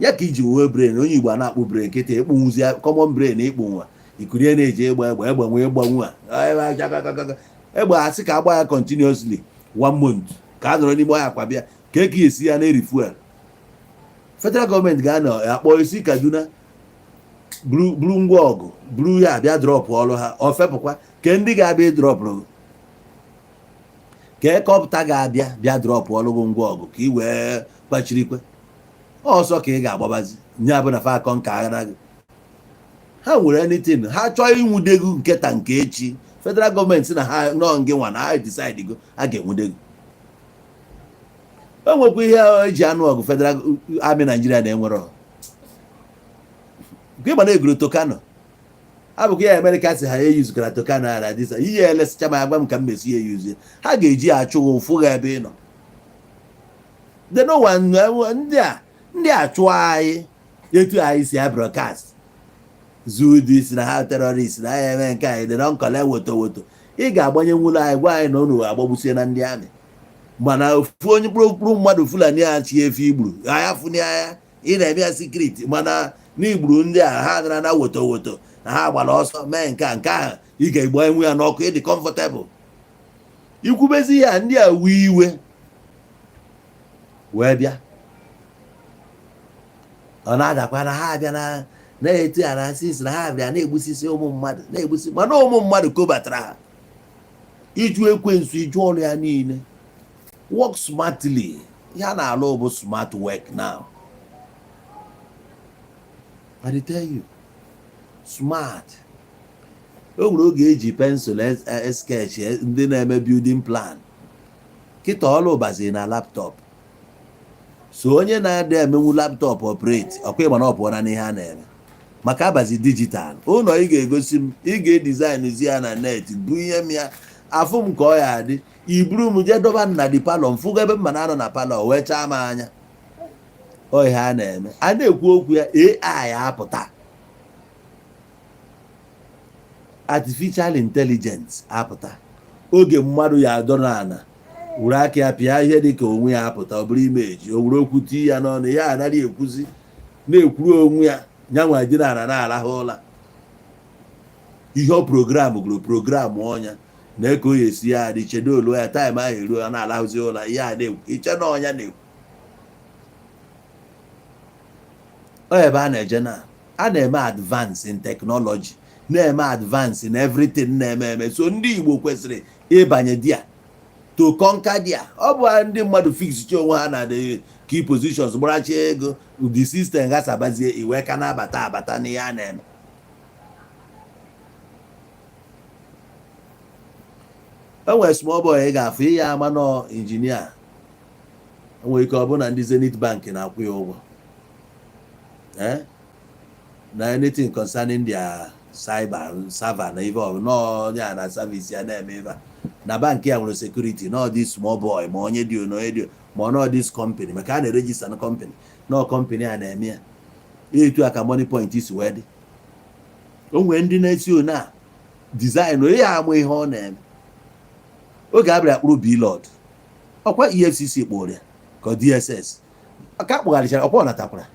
ya ka iji nwee brain. Onye Igbo a na-akpụ brain nkịtị ịkpụnwuzi common brain, ịkpụ nwa ikurie na-eji egbe egbe egbe nwee gbanwu a egbe asị ka agba ya continuously one month ka a nọrọ n'ime ọhịa kwa bịa ka eke esi ya na-eri fuel. Federal gọọmenti ga-anọ akpọ esi Kaduna buru ngwa ọgụ buru ya abịa drop ọrụ ha, ọ fepụkwa ke ndị ga-abịa ịdropụrụ ka helicopter ga-abịa bịa drop ọrụ gị ngwa ọgụ ka ị wee kwachirikwe ọsọ ka ị ga-agbabazi nye abụ na fakọ nka agha gị. Ha nwere anything ha chọọ inwude gị nketa nke echi, federal gọọmenti na ha nọ ngị nwa na ha decide go a ga-enwude gị. O nwekwa ihe eji anụ ọgụ federal army Nigeria na-enwere nke ịgba na-egoro Tucano abụkwa ya. Amerịka si ha eyuzukara Tucano a na disa ihe elesicha ma agwa m ka m mesi ya eyuzie, ha ga-eji ya achụ gị ụfụ gị ebe ị nọ. The no one ndị a chụọ anyị etu anyị si broadcast zudi si na ha terrorist na ha eme nke anyị dị na nkọle woto woto, ị ga-agbanye nwụlọ anyị gwa anyị na unu agbagbusie na ndị amị, mana ofu onye mkpụrụ mkpụrụ mmadụ Fulani a chi efi igburu agha funi agha ị na-eme ya secret, mana n'igburu ndị a ha dara na woto woto na ha gbara ọsọ mee nke a nke ahụ, ị ga-egbu ya n'ọkụ, ịdị comfortable ikwubezi ya. Ndị a wee iwe wee bịa, ọ na-adakwa na ha abịa na na-etu ya na sis na ha bịa na-egbusisi ụmụ mmadụ na-egbusi, mana ụmụ mmadụ kobatara ha iju ekwensu iju ọrụ ya niile. Work smartly, ya na-alụ bụ smart work. Now I dey tell you, smart. O nwere oge eji pencil sketch ndị na-eme building plan, kịta ọlụ baziri na laptop. So onye na-adị emenwu laptop operate, ọkwa ịgba na ọ pụọ na n'ihe a na-eme maka abazi digital ụlọ. Ị ga-egosi m, ị ga-edesign zi ya na net bụ ihe m ya afụ m ka ọ ya adị, iburu m jee dọba m na di parlour, m fụgo ebe mma na-anọ na parlour wee chaa m anya. Ọ ihe a na-eme, a na-ekwu okwu ya, AI apụta, artificial intelligence apụta, oge mmadụ ya adọ n'ala were aka ya pịa ihe dị ka onwe ya apụta, ọ bụrụ imeji o were okwu tii ya n'ọnụ ya anaghị ekwuzi, na-ekwuru onwe ya nyanwa dị n'ala na-arahụ ụra. Ihe ọ program gụrụ program ọnya na ka o esi ya adị chedo olu ya time ahụ eruo, ọ na-arahụzi ụra, ihe a na-ekwu iche na ọnya na-ekwu. Ọ ebe a na-eje na a na-eme advance in technology, na-eme advance in everything na-eme eme. So ndị Igbo kwesịrị ịbanye dia to conquer dia. Ọ bụ ndị mmadụ fix chi onwe ha na the key positions, gbarachi ego the system ghasabazie iwe ka na-abata abata n'ihe a na-eme. O nwere small boy ị ga-afụ ihe ama nọ injinia, o nwere ike ọ bụ na ndị Zenith Bank na-akwụ ya ụgwọ na anything concerning their cyber server na ife ọ nọọ ya na service ya na-eme ife a na bank ya nwere security nọ this small boy, ma onye dị na onye dị ma ọ nọ this company, maka a na-eregister na company nọ company a na-eme ya. Etu a ka Moniepoint si wee dị. O nwere ndị na-esi one a design onye ya ama ihe ọ na-eme. Oge abịara kpụrụ Blord, ọkwa EFCC kpụrụ ya ka ọ DSS ka akpụgharịchara, ọkwa ọ natakwara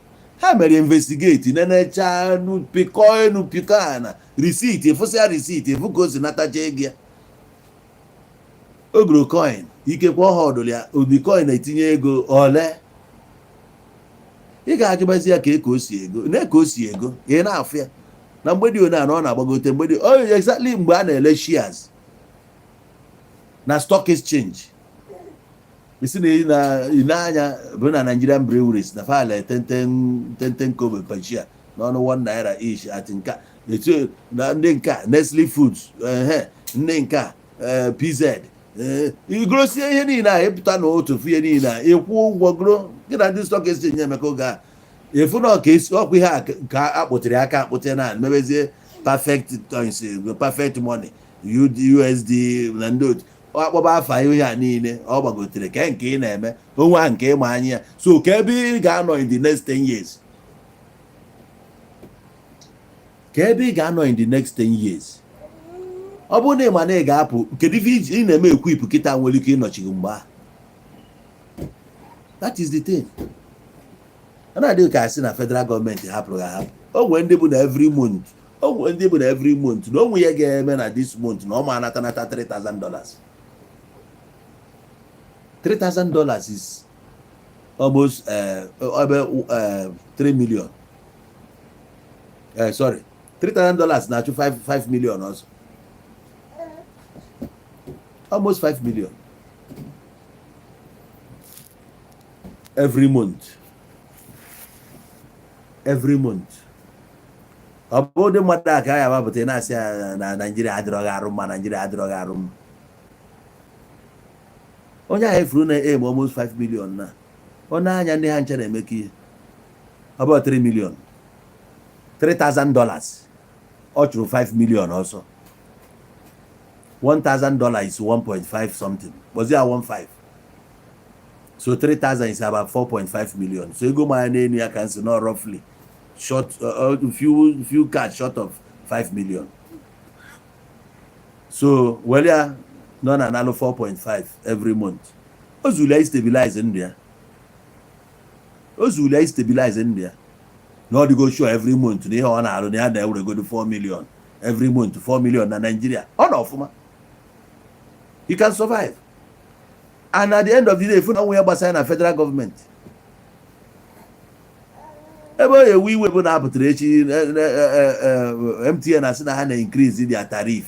ha. Ha mere investigate, nenecha nu, pịkọ enu, pịkọ ana, receipt, ịfụsịa receipt, ịfụ ka o si natacha ego ya. O goro coin, ikekwe ọ họdụrụ ya obi coin etinye ego ole. Ị ga-ajụbazi ya ka ka o si ego na ka o si ego. Ị na-afụ ya na mgbe dị one a na ọ na-agbagote, mgbe dị oh, exactly mgbe a na-ele shares na stock exchange. Isi na ị na-anya bụ na Nigerian Breweries na file 10 10 kobo per share n'ọnụ 1 naira each at nka etu na ndị nka Nestle Foods, ehe, ndị nka PZ, igosie ihe niile a ịpụta na otu fụ ihe niile a, ịkwụ ụgwọ goro gị na ndị stock exchange emeka oge a, efu na ọka esi ọkwa ihe a ka akpụtịrị aka akpụtị na mebezie perfect coins, perfect money, USD na ndị otu akpọba afa. Ihe a niile ọ gbagotere ke nke ị na-eme onwe a nke ịma anya ya. So ka ebe ị ga-anọ in the next 10 years, ka ebe ị ga-anọ in the next 10 years, ọ bụrụ na ị ma na ị ga-apụ, kedu ife ị na-eme equip kịta nwere ike ịnọchi gị mgbe ahụ? That is the thing. Ọ na-adịghị ka asị na federal gọọmenti hapụrụ ha ahapụ. O nwere ndị bụ na every month, o nwere ndị bụ na every month na onwe ya ga-eme na this month na ọ ma anata nata $3000. $3000 is almost ebe 3 million, sorry, $3000 na-achụ 5 5 million ọzọ, almost 5 million every month, every month. Ọ bụ ụdị mmadụ a ka a ya agbapụta, ị na-asị ya na Naijiria adịrọghị arụ mma, Naijiria adịrọghị arụ mma. Onye ahụ efuru na aim almost 5 million na ọ na-anya ndị ha nche na-emekọ ihe, ọ bụ 3 million, $3000, ọ chụrụ 5 million ọsọ. $1000 is 1.5 something, kpọzie ya 15, so 3000 is about 4.5 million. So ego manya n'elu ya ka nsị nọ roughly short, few few cash short of 5 million. So were ya nọ na analụ 4.5 every month, o zuru ya stabilize ndụ ya, o zuru ya stabilize ndụ ya na ọ dịgo sure every month na ihe ọ na-arụ na ya na-eweregodo 4 million every month. 4 million na Nigeria, ọ nọ ọfụma. He can survive, and at the end of the day, fụ na onwe ya gbasara na federal gọọmenti ebe ọ ewe iwe bụ na apụtara echi MTN asị na ha na-increase their tariff.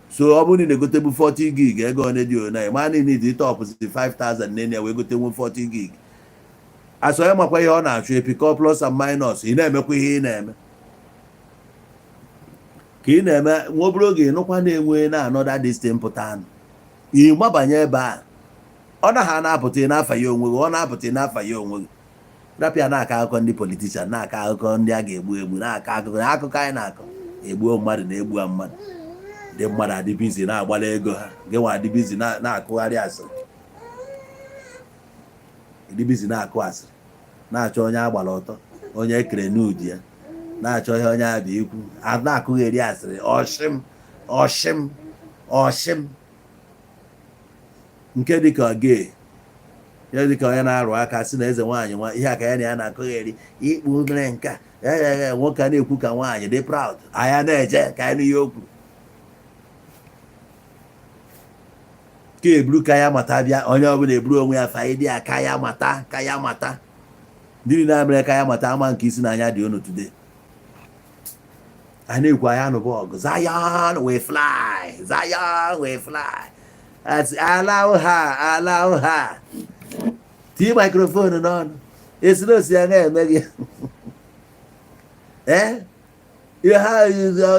So ọ bụrụ na ị na-egotebu 40 gig, ego one dị ona ma na need tọpụzi 5000 nene ya wee gote nwe 40 gig. Asọ ya makwa ihe ọ na-achụ, epikọ plus and minus. Ị na-emekwa ihe ị na-eme ka ị na-eme nwa obere oge, ịnụkwa na-enwe na another distin pụta anụ, ị mabanye ebe a. Ọ na ha na-apụta, ị na-afa ya onwe gị, ọ na-apụta, ị na-afa ya onwe gị. Rapịa na-akọ akụkọ ndị politician, na-akọ akụkọ ndị a ga-egbu egbu, na-akọ akụkọ akụkọ anyị na-akọ egbuo mmadụ na egbu mmadụ. Ndị mmadụ adị busy na-agbala ego ha, gị nwa adị busy na-akụgharị asịrị, dị busy na-akụ asịrị, na-achọ onye agbara ọtọ, onye ekere n'udi ya, na-achọ ihe onye abịa ikwu, a na-akụgheri asịrị. Ọshịm ọshịm ọshịm nke dịka gay ya, dịka onye na-arụ aka sị na eze nwaanyị nwa ihe aka ya na ya na-akụgheri ikpu mere nke a. Ya nwoke a na-ekwu ka nwaanyị dị proud, anya na-eje ka anyị nụ ihe o kwuru ka eburu ka ya mata bịa. Onye ọbụla eburu onwe ya faịdị ya ka ya mata, ka ya mata. Ndị niile mere ka ya mata ama nke isi n'anya dị unu today. A na-ekwu anya nụbụ ọgụ, "Zion we fly, Zion we fly." As allow her, allow her tinye microphone n'ọnụ, esi na osi ya na-eme gị. Eh,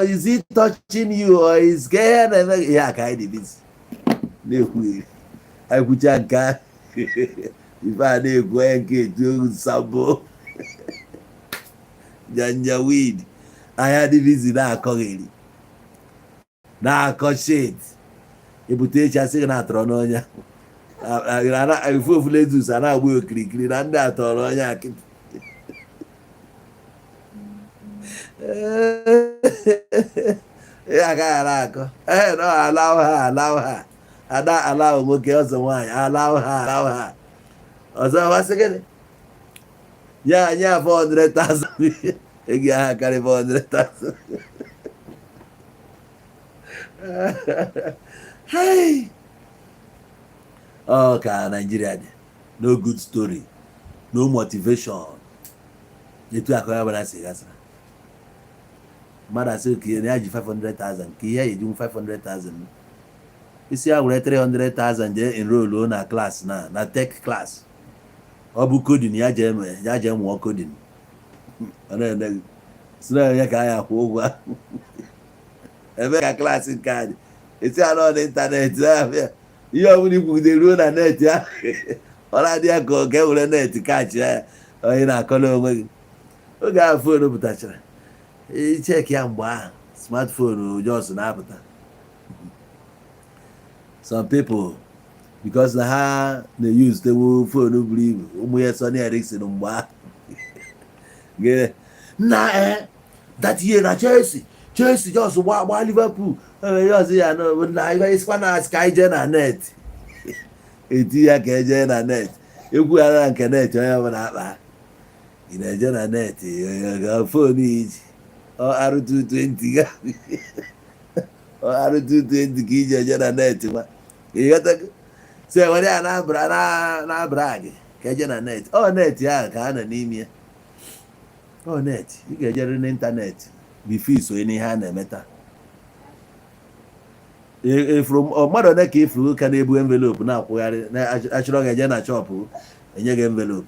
is he touching you or is ka ihe na-eme gị? Ihe a ka anyị dị busy na-ekwugheri. Anyị kwucha nke a, ife a na-ekwu onye nke etu sabo janjaweed, anyị adị busy na-akọgheri, na-akọ shit. Ebute echi, asị gị na-atọrọ n'ọnya ifu ofu Lexus a na-agba ya okirikiri na ndị atọrọ onye akịtị ya agaghị ara akọ. Ee, no, allow ha, allow ha, ada allow nwoke ọzọ, nwaanyị, allow ha, allow ha ọzọ. Masị gịnị? Nye anyị ya 400,000, ego ahụ karị 400,000. Hey! Ọ ka Nigeria dị. No good story, no motivation. Etu akụ ya gbara si gasa, mmadụ asị ka ya ji 500,000, ka ihe ya ejinwu 500,000, isi ya were 300,000 jee enroll na class, na tech class, ọ bụ coding, ya jee mee, ya jee mụọ coding. Ọ na-ene gị si na onye ka anyị akwụ ụgwọ ahụ. Ebe ka class nke a dị, esi anọ n'internet ahụ, ihe ọbụla ikwugide ruo na net ahụ, ọ na-adị ya ka ọ ka e were net kachi ya. Onye na-akọla onwe gị oge ahụ, phone pụtachara, icheki ya mgbe ahụ, smartphone just na-apụta. Some people, because na ha na-use tewo phone buru ibu, ụmụ ya Sony Ericsson mgbe ahụ. Nna, that year na Chelsea just gba gba Liverpool. Just ya na isikwa na asị ka anyị jee na net, eti ya ka eje na net, ekwughara na nke net, onye ọbụla akpa ị na-eje na net phone iji R220 ga R220 ka iji eje na net nwa, ịghọtago? So enwere ya na brag ka eje na net. Ọ net ahụ ka a nọ n'ime ya, ọ net ị ga-ejere n'internet before isonye n'ihe a na-eme taa. Efuru mmadụ one ka ifuru ka na-ebu envelope na-akwụgharị, achọrọ ga-eje na shop, enye gị envelope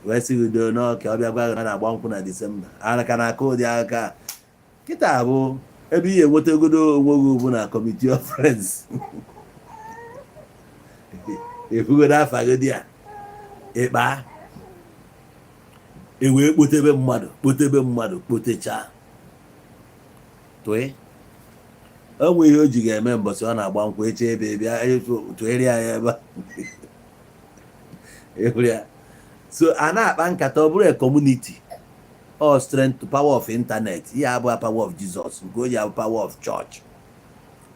wee sị gị doo n'ọka, ọ bịa gwa gị na na-agba nkwụ na Disemba, aka na-akụ ụdị aka kịta bụ ebe ihe enwetagodo onwe gị bụ na committee of friends, efugodo afa gị dị a ịkpa, ewee kpotebe mmadụ, kpotebe mmadụ, kpotechaa tụị o nwe ihe o ji ga-eme mbọsị ọ na-agba nkwụ eche ebe bịa tụgharịa ya ebe a ya. So a na-akpa nkata, ọ bụrụ a community or strength, power of internet. Ihe abụọ, power of Jesus nke o ji abụ power of church,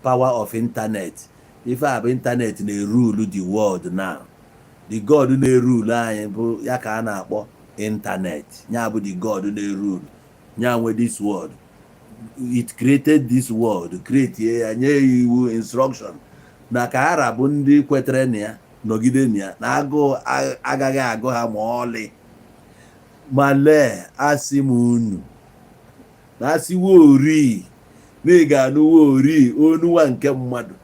power of internet. Ife a bụ internet na-erule the world now. The god na-erule anyị bụ ya ka a na-akpọ internet. Ya bụ the god na-erule ya nwe this world. It created this world, create ya, nye ya iwu, instruction na ka ha rabụ ndị kwetere na ya nọgide na ya, na agụụ agaghị agụ ha ma ọlị. Ma lee, asị m unu na asịwo ori na ị ga-anụwo ori onuwa nke mmadụ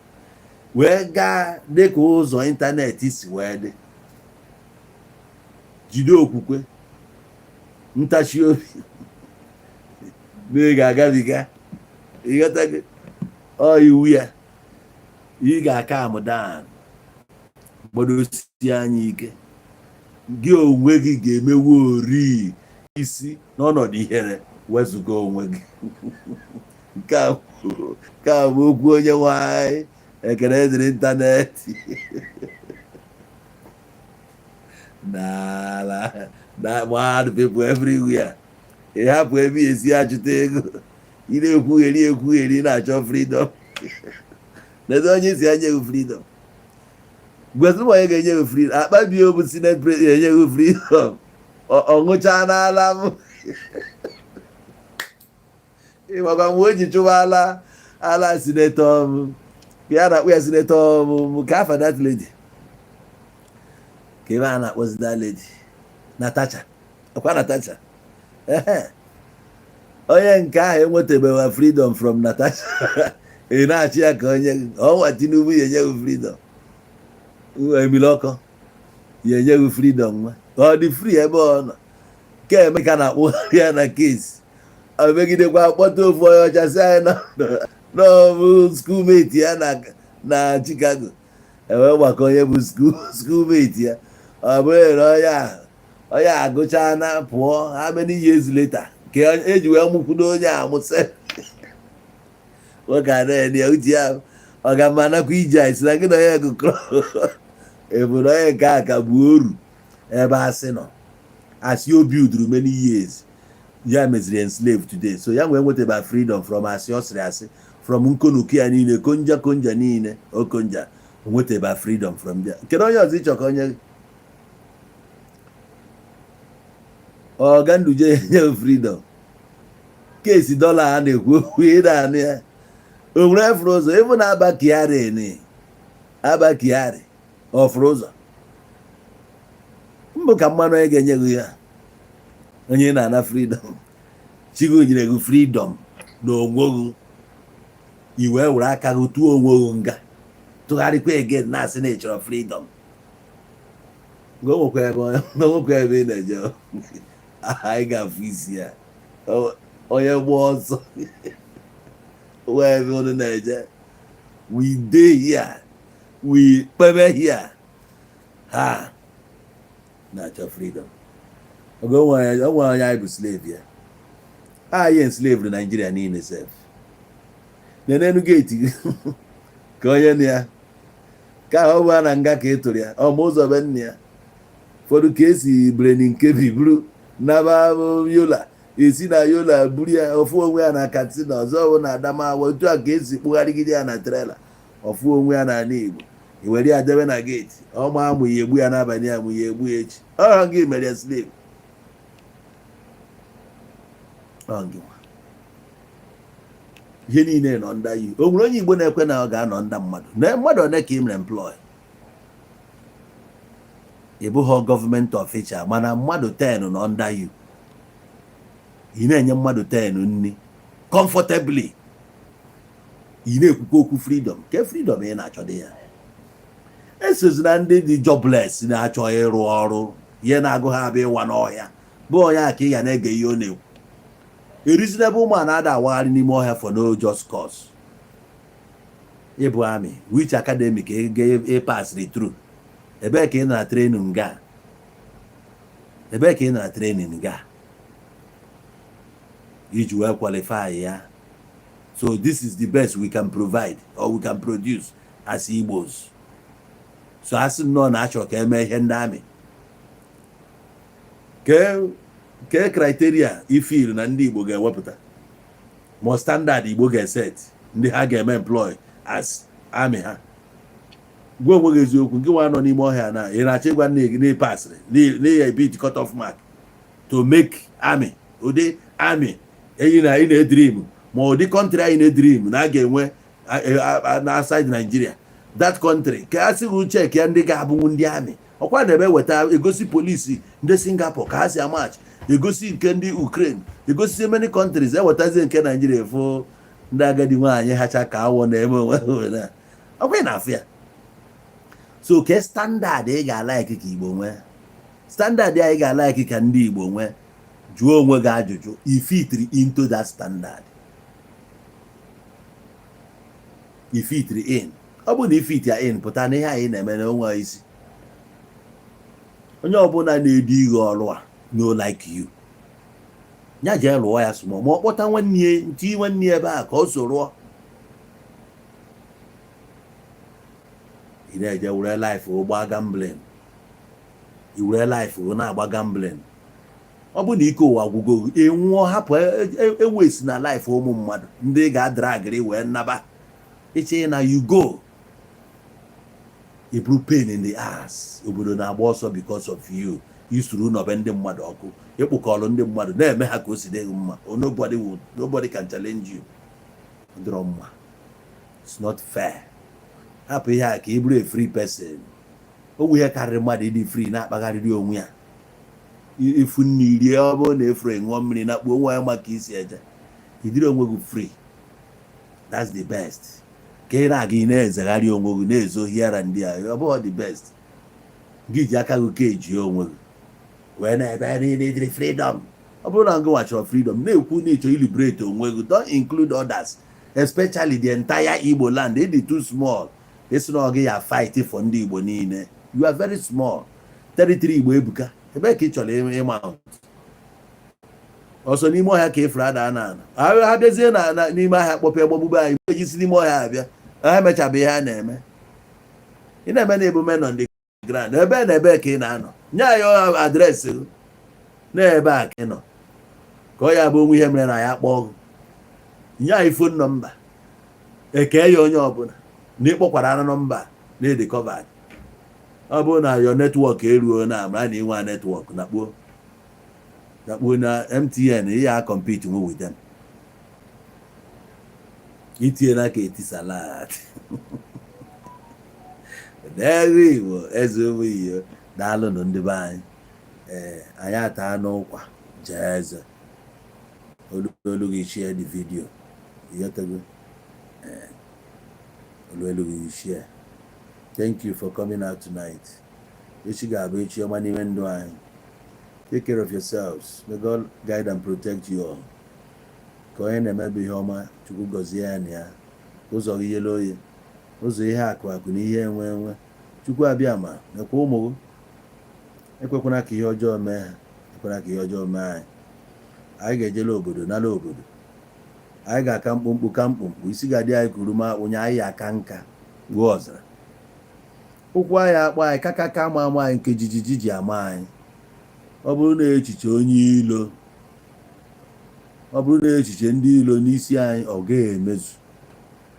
wee gaa dịka ụzọ internet si wee dị, jide okwukwe, ntachi obi, na ị ga-agabiga. Ịghọtago? Ọ iwu ya, ị ga-aka amụdan gbadosie anya ike, gị onwe gị ga-emewe ori isi n'ọnọdụ ihere wezụga onwe gị. Nke a bụ okwu onye nwe anyị. Ekele dịrị internet n'ala na mad people everywhere. Ị hapụ ebe esi achụta ego, ị na-ekwugheri ekwugheri, na-achọ freedom. Ledo onye si enye gị freedom, gwesịrị m onye ga-enye gị freedom. Akpabio bụ senate president enye gị freedom, ọ ṅụchaa n'ala m. Ịmakwa mgbe o ji chụwa ala ala senator m ya na-akpọ ya senator m, ka afa that lady, ka ebe a na-akpọzi that lady Natasha, ọkwa Natasha. Ehe. Onye nke ahụ enwetabeghị freedom from Natasha, ị na-achị ya ka onye ọnwa Tinubu ya enye gị freedom, Emilọkọ ya enye gị freedom, nwa ọ dị free ebe ọ nọ nke Emeka na-akpụgharị ya na case ọ megidekwa kpọta ofu onye ọcha sị anyị n'ọbụ schoolmate ya na Chicago, ewee gbakọ onye bụ schoolmate ya. Ọ bụrụ na onye a onye agụchaa na pụọ, how many years later ka eji wee mụkwudo onye a mụsị nwoke a na-ene ya uche ya, ọ ga-ama nakwa ije a si na gị na onye gụkọrọ ebu na onye nke a ka bụ oru ebe asị nọ asị obi uduru many years ya meziri enslave today. So ya nwee nwetaba freedom from asị ọ sịrị asị, from nkonuku ya niile, konja konja niile o konja, nwetaba freedom from there. Kedu onye ọzọ ịchọ ka onye Ọ Ganduje nye freedom. Kesi dollar a na-ekwu okwu, ị na-anụ ya, o nwere efuru ụzọ ịbụ na Abba Kyari ni Abba Kyari ọ fụrụ ụzọ mbụ ka mmanụ onye ga-enye gị ya, onye na-ana freedom. Chigo nyere gị freedom na onwe gị, i wee were aka gị tụọ onwe gị nga, tụgharịkwa again na-asị na ị chọrọ freedom. Onwekwa ebe ị na-eje, anyị ga-afụ isi ya. Onye gba ọsọ wee ebe unu na-eje, we dey here, we kpebe here. Ha na-achọ freedom oge onwe onye anyị bụ slave ya. Anyị enslave Nigeria niile sef. Nenenu gate ka onye na ya ka ọ bụ na nga ka ị tụrụ ya ọma ụzọ be nna ya. Ụfọdụ ka esi Birnin Kebbi buru naba Yola, esi na Yola buru ya ofu onwe ya na Katsina, ọzọ bụ na Adamawa. Otu a ka esi kpụgharịgide ya na trailer, ofu onwe ya n'ala Igbo, i were ya debe na gate. Ọma amụ ya, egbu ya n'abalị, amụ ya, egbu ya echi. Ọ gị mere ya slave, ọ gị nwa. Ihe niile nọ under you. O nwere onye Igbo na-ekwe na ọ ga-anọ under mmadụ na mmadụ one ka ị mere employ? Ị bụghị gọọmenti official, mana mmadụ 10 nọ under you, ị na-enye mmadụ 10 nri comfortably, ị na-ekwukwa okwu freedom. Ke freedom ị na-achọ dị ya? Esozina ndị dị jobless na-achọ ịrụ ọrụ. Ihe na-agụ ha abịa ịwa n'ọhịa bụ onye a ka ị ga na-ege ihe ọ na-ekwu. Erizina ebe ụmụ a na-ada awagharị n'ime ọhịa for no just cause. Ịbụ army, which academy ka ị passịrị through? Ebee ka ị nara training nga? Ebee ka ị nara training nga iji wee qualify ya? So this is the best we can provide or we can produce as Igbos. So asị nnọọ na achọ ka eme ihe ndị army, kee criteria ifil na ndị Igbo ga-ewepụta, ma standard Igbo ga-eset ndị ha ga-eme employ as army ha? Gwa onwe gị eziokwu. Gị nwa nọ n'ime ọhịa na ị na-achọ ịgwa nne gị na pasịrị n'ihe beat cut off mark to make army, ụdị army enyi na ị na-edream, ma ụdị country anyị na-edream na a ga-enwe na outside Nigeria, that country ka a sị gị check ya, ndị ga-abụnwu ndị army. Ọkwa na ebe weta egosi polisi ndị Singapore ka ha si amarch, egosi nke ndị Ukraine, egosi many countries, ewetazie nke Nigeria, fụ ndị agadi nwaanyị hacha ka awọ na-eme onwe ha na ọkwa ị na-afụ ya. So ke standard ị ga-alike ka Igbo nwee? Standard anyị ga-alike ka ndị Igbo nwee, jụọ onwe gị ajụjụ, ifitri into that standard, ifitri in. Ọ bụrụ na ifit ya in, pụta na ihe anyị na-eme na onwe isi. Onye ọbụla na-edu ihe ọrụ a no like you, ya jee lụọ ya small, ma ọ kpọta nwanne ya, nti nwanne ya ebe a ka ọ so rụọ. Ị na-eje were life gba gambling, i were life na-agba gambling. Ọ bụ na ike ụwa gwụgo, ị nwụọ, hapụ ewesi na life ụmụ mmadụ ndị ga-adragịrị wee naba iche na you go iburu pain in the ass. Obodo na-agba ọsọ because of you. Isuru nọbe ndị mmadụ ọkụ, ịkpụkọrọ ndị mmadụ na-eme ha ka o si dị gị mma. Nobody will, nobody can challenge you. Dịrọ mma, it's not fair. Hapụ ihe a ka ị bụrụ a free person. Onwe ihe karịrị mmadụ ịdị free na-akpagharịrị onwe ya, ifu nne rie, ọ bụrụ na efuru ṅụọ mmiri na kpuo onwe ya maka isi eje, ịdịrị onwe gị free. That's the best. Ka ị na-aga, ị na-ezegharị onwe gị, na-ezo here and there, ọ bụghị the best. Gị ji aka gị kejie onwe gị wee na-ebe niile ịdịrị freedom. Ọ bụrụ na ngị nwachọrọ freedom, na-ekwu na ịchọ iliberate onwe gị, don't include others, especially the entire Igbo land. Ịdị too small isi na ọ gị ya fight for ndị Igbo niile. You are very small. Territory Igbo ebuka. Ebee ka ị chọrọ ịma ọsọ? N'ime ọhịa ka efuru ada na ala ha bịazie na n'ime ahịa kpọpe gbagbube anyị ejisi n'ime ọhịa abịa. Ha emechabụ ihe a na-eme. Ị na-eme na ebume nọ ndị ground ebe na ebe ka ị na-anọ. Nye anyị address na ebe a ka ị nọ, ka ọ ya bụ onwe ihe mere na ya kpọọ gị. Nye anyị phone number, eke ya onye ọbụla na ịkpọkwara na number na ịdị covered. Ọ bụrụ na your network eruo na amara na inwe network na kpuo. Dakpuo na MTN, ị ya compete nwe with them. Itinye n'aka Etisalat n'ebe Igbo eze ụmụ iyo. Daalụnụ, ndị be anyị. Ee, anyị ata n'ụkwa jee eze olu olu gị. Share the video, ịghọtago? Ee, olu elu gị share. Thank you for coming out tonight. Echi ga-abụ echi ọma n'ime ndụ anyị. Take care of yourselves. May God guide and protect you all. Ka onye na-emebu ihe ọma, Chukwu gọzie ya na ya. Ka ụzọ gị yele oye, ụzọ ihe akụ akụ na ihe enwe enwe. Chukwu abịa ma mekwa ụmụ gị. Ekwekwana ka ihe ọjọọ mee ha, ekwekwana ka ihe ọjọọ mee anyị. Anyị ga-ejele obodo, nala obodo. Anyị ga-aka mkpụmkpụ ka mkpụmkpụ, isi ga-adị anyị kuru ma onye anyị aka nka gbuo ọzara. Ụkwụ anyị akpọ anyị kakaka, ama ama anyị nke jijiji ji ama anyị. Ọ bụrụ na echiche onye ilo, ọ bụrụ na echiche ndị ilo n'isi anyị, ọ gaghị emezu.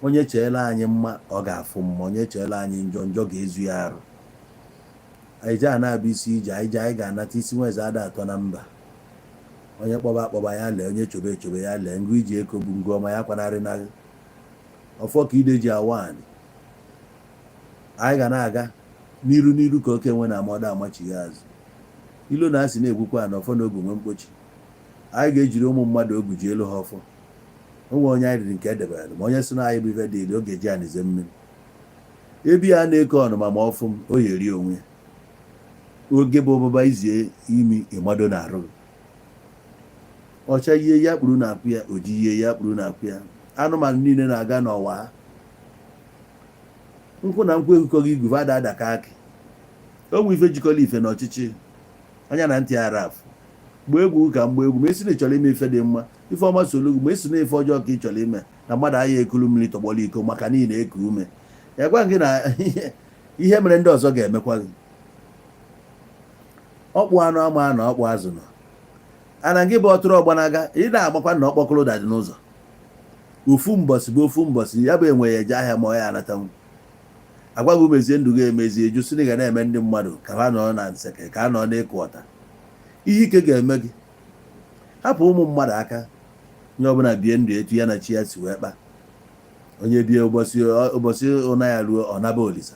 Onye cheela anyị mma, ọ ga-afụ mma. Onye cheela anyị njọ, njọ ga-ezu ya arụ. Anyị jee a na-abụ isi ije anyị jee, anyị ga-anata isi nwa eze ada atọ na mba. Onye kpọba akpọba ya lee, onye chobe echobe ya lee. Ngụ iji eko bụ ngụ ọma ya kwanarị na ọfọ ka ide ji awa anyị. Anyị ga na-aga n'iru n'iru ka oke nwe na amọdụ amachighị azụ. Ilo na asị na-egwukwa na ọfọ na ogu nwe mkpochi. Anyị ga-ejiri ụmụ mmadụ ogu ji elu ha ọfọ. Onwe onye anyị riri nke edebere, ma onye sị na anyị bụ ife dị oge ji anize mmiri ebi ya na-eke ọnụma ma ọfụ m o yeri onwe ya. Oge bụ ọbụba izie imi ịmado na arụ gị ọcha yie ya kpuru na akwụ ya, oji yie ya kpuru na akwụ ya. Anụmanụ niile na-aga n'ọwa ha. Nkwụ na nkwụ ekukọghị igwe ada adaka akị. Onwe ife jikọrọ ife na ọchịchị anya na ntị araf gbaa egwu ka mgba egwu. Ma esi na ị chọrọ ime ife dị mma, ife ọma solu gị. Ma esi na ife ọjọọ ka ị chọrọ ime, na mmadụ agha ekulu mmiri tọgbọrọ iko maka niile eku ume ya. Gwa gị na ihe mere ndị ọzọ ga-emekwa gị. Ọkpụ anụ ama na ọkpụ azụ nọ ana gị bụ ọtụrụ ọgbanaga. Ị na-agbakwa na ọkpọkụrụ dadị n'ụzọ. Ofu mbọsị bụ ofu mbọsị ya bụ enwe ya eje ahịa, ma ọ ya anatanwu. Agwaghị mezie ndụ gị emezie, jụ sị na ị ga na-eme ndị mmadụ ka ha nọ na nseke, ka ha nọ n'ịkụ ọta. Ihe ike ga-eme gị. Hapụ ụmụ mmadụ aka. Onye ọbụla bie ndụ etu ya na chi ya si wee kpa. Onye bie ụbọchị ụbọchị ụna ya ruo, ọ naba olisa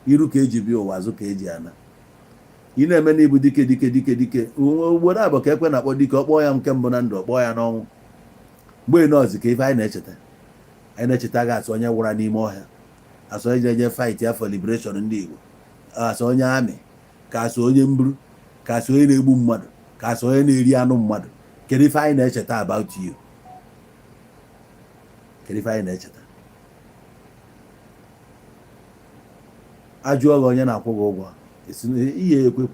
iru ka eji bịa ụwa, azụ ka eji ana. Ị na-eme na ibu dike dike dike dike ugboro abụọ ka ekwe na-akpọ dike. Ọ kpọọ ya nke mbụ na ndụ, ọ kpọọ ya n'ọnwụ. Mgbe nọọsụ ka ife anyị na-echeta, anyị na-echeta gị asụ onye wụra n'ime ọhịa, asụ onye jeje fight ya for liberation ndị Igbo, asụ onye amị, ka asụ onye mburu, ka asụ onye na-egbu mmadụ, ka asụ onye na-eri anụ mmadụ. Kedu ife anyị na-echeta about you? Kedu ife anyị na-echeta? Ajụọ gị onye na-akwụ gị ụgwọ, esi ihe ekwekwu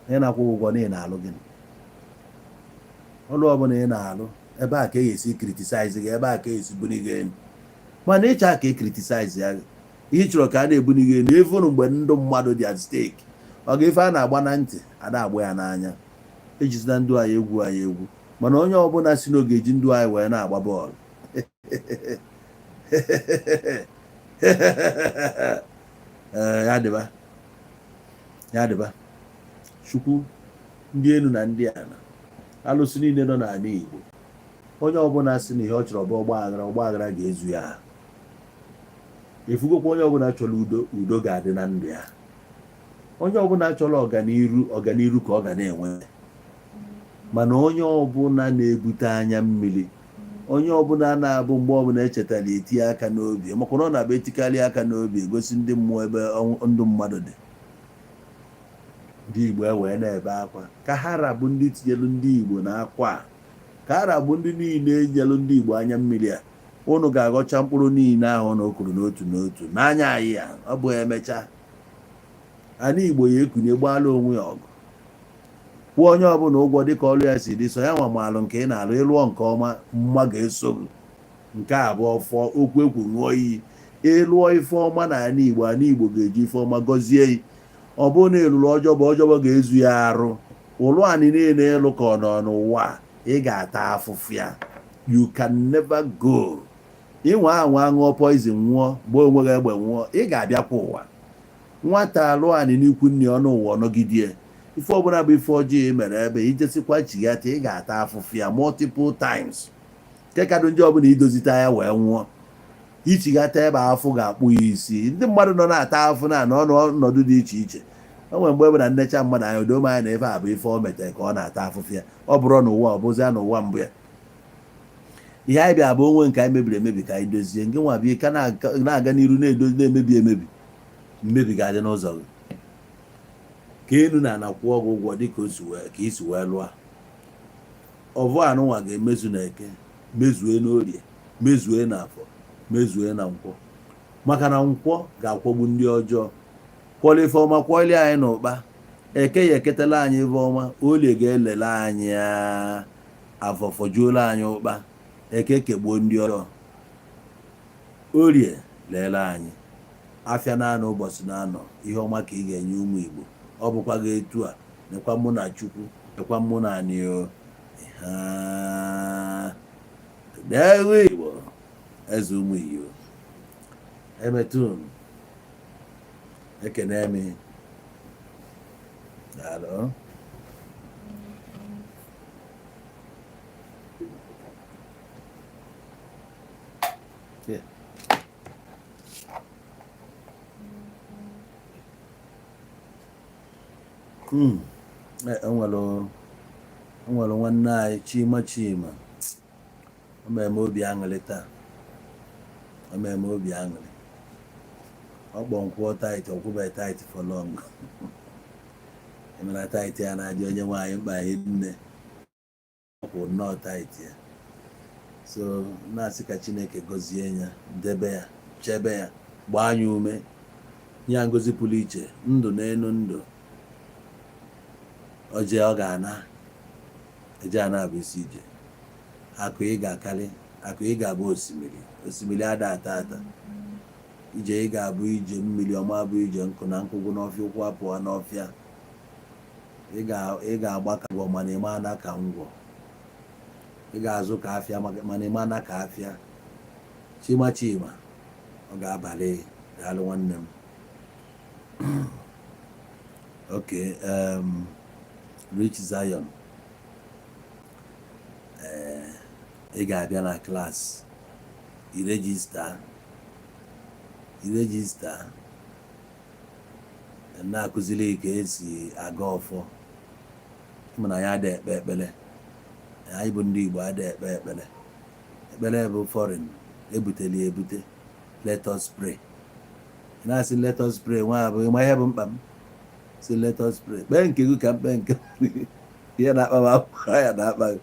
onye na-akwụ gị ụgwọ na ị na-alụ gịnị? Ọlụ ọbụla ị na-alụ, ebe a ka e esi criticize gị, ebe a ka esi buni gị elu. Mana ịcha ka e criticize ya gị, ihe ị chọrọ ka a na-ebuni gị elu evunu mgbe ndụ mmadụ dị at stake. Ọ ga ife a na-agba na ntị ada agba ya n'anya. Ejizina ndụ anyị egwu anyị egwu. Mana onye ọbụla si n'oge eji ndụ anyị wee na-agba bọọlụ, ee, ya dịba, ya dịba. Chukwu ndị elu na ndị ala, alụsị niile nọ n'ala Igbo, onye ọbụla sị na ihe ọ chọrọ bụ ọgba aghara, ọgba aghara ga-ezu ya. Efugokwa onye ọbụla chọrọ udo, udo ga-adị na ndụ ya. Onye ọbụla chọrọ ọganiru, ọganiru ka ọ ga na-enwe. Mana onye ọbụla na-ebute anya mmiri, onye ọbụla na-abụ mgbe ọbụla echetara etinye aka n'obi, maka na ọ na-abụ etikarị aka n'obi egosi ndị mmụọ ebe ndụ mmadụ dị. Ndị Igbo ewee na-ebe akwa ka ha rabụ ndị tinyelu ndị Igbo na akwa a, ka ha rabụ ndị niile enyelu ndị Igbo anya mmiri a. Unu ga-aghọcha mkpụrụ niile ahụ na okuru n'otu n'otu n'anya anyị ya. Ọ bụ emechaa, ana Igbo ya ekunye gbaala onwe ya ọgụ, kwụọ onye ọbụla ụgwọ dịka ọrụ ya si dị. So ya nwa maalụ nke ị na-alụ. Ịlụọ nke ọma, mma ga-eso gị. Nke a bụ ọfọ okwu ekwu ṅụọ iyi. Ịlụọ ife ọma na ana Igbo, ana Igbo ga-eji ife ọma gọzie yi. Ọ bụrụ na ịlụrụ ọjọbọ, ọjọbọ ga-ezu ya arụ. Ụlụ anị niile ịlụ ka ọ nọ n'ụwa, ị ga-ata afụfụ ya. You can never go. Ịnwa anwa ṅụọ poison nwụọ, gbaa onwe gị egbe nwụọ, ị ga-abịakwa ụwa. Nwata alụ anị n'ikwu nne ọnụ ụwa ọnọgidie. Ife ọbụla bụ ife ọjọọ ị mere ebe ijesikwa chighata, ị ga-ata afụfụ ya multiple times, nke kadụ ndị ọbụla idozite ya wee nwụọ. Ichighata ebe, afụ ga-akpụ ya isi. Ndị mmadụ nọ na-ata afụ na anọ n'ọnọdụ dị iche iche. O nwere mgbe bụ na nnecha mmadụ anya, odo m anya na ife a bụ ife o metere ka ọ na-ata afụfụ ya. Ọ bụrụ n'ụwa, ọ bụzi ya n'ụwa mbụ ya. Ihe anyị bịa bụ onwe nke anyị mebiri emebi ka anyị dozie. Nke nwa bụ ka na-aga n'iru na-edozi, na-emebi emebi. Mmebi ga-adị n'ụzọ gị ka elu na ana kwụọ gị ụgwọ dịka o si wee ka isi wee lụọ. Ọvụ anụnwa ga-emezu na Eke, mezue n'Orie, mezue na Afọ, mezue na Nkwọ, maka na Nkwọ ga-akwọgbu ndị ọjọọ. Kwọla ife ọma, kwọlie anyị n'ụkpa. Eke ya eketela anyị ife ọma, Olie ga-elele anyị, Afọ fọjuola anyị ụkpa. Eke kegbuo ndị ọjọọ, Orie leele anyị afịa na-anọ ụbọchị na-anọ. Ihe ọma ka ị ga-enye ụmụ Igbo. Ọ bụkwa gị etu a nekwa mụ na Chukwu, nekwa mụ na anị o ha dewe Igbo, eze ụmụ Igbo emetun. Ekene m, daalụ. Yeah. Enwere nwanne anyị Chima. Chima, o mere m obi aṅụrị taa, o mere m obi aṅụrị. Ọ kpọ nkwụọ tight, ọ kwụbeghị tight for long. Emere tight ya na-adị onye nwaanyị mkpa nne, ọ kwụ nnọọ tight ya. So na-asị ka Chineke gọzie ya, debe ya, chebe ya, gbaa ya ume, nye ya ngozi pụrụ iche, ndụ n'elu ndụ. Oje ọ ga-ana eje ana bụ isi ije. Akụ ị ga-akarị akụ, ị ga-abụ osimiri, osimiri ada ata ata. Ije ị ga-abụ ije mmiri ọma, bụ ije nkụ na nkwụgwụ n'ọfịa, ụkwụ apụọ n'ọfịa. Ị ga-agba ka ngwọ, mana ịma ana ka ngwọ. Ị ga-azụ ka afịa, mana ịma ana ka afịa. Chima, Chima, ọ ga-abalị. Daalụ nwanne m. Okay, Rich Zion, ee, ị ga-abịa na class, i register, i register, na-akụziri ka esi aga ọfọ. Mana anyị ada ekpe ekpere. Anyị bụ ndị Igbo ada ekpe ekpere. Ekpere bụ foreign ebuteli ebute. "Let us pray." Na-asị "Let us pray." Nwa abụ ịma ihe bụ mkpa m si "Let us pray." Kpee nke gị ka m kpee nke m. Ihe na-akpa m akwụkwọ ya na-akpa gị.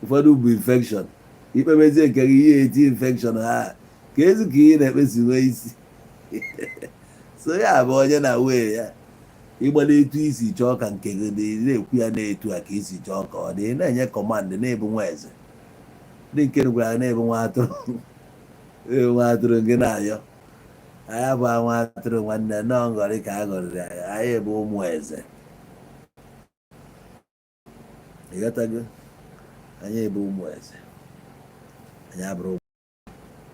Ụfọdụ bụ infection. Ikpebezie nke gị, ihe eti infection ha ka ezi ka ihe na-ekpesi nwee isi. So ya bụ onye na wee ya ịgbala etu isi chọọ ka nke gị dị, na-ekwu ya na-etu a ka isi chọọ ka ọ dị. Ị na-enye command, na-ebu nwa eze. Ndị nke gwara na-ebu nwa atụrụ, ebu nwa atụrụ gị na-ayọ. Anyị abụ nwa atụrụ nwanne, nọọ nghọrị ka a ghọrịrị anyị. Anyị bụ ụmụ eze, ịghọtago? Anyị bụ ụmụ eze. Anyị abụrụ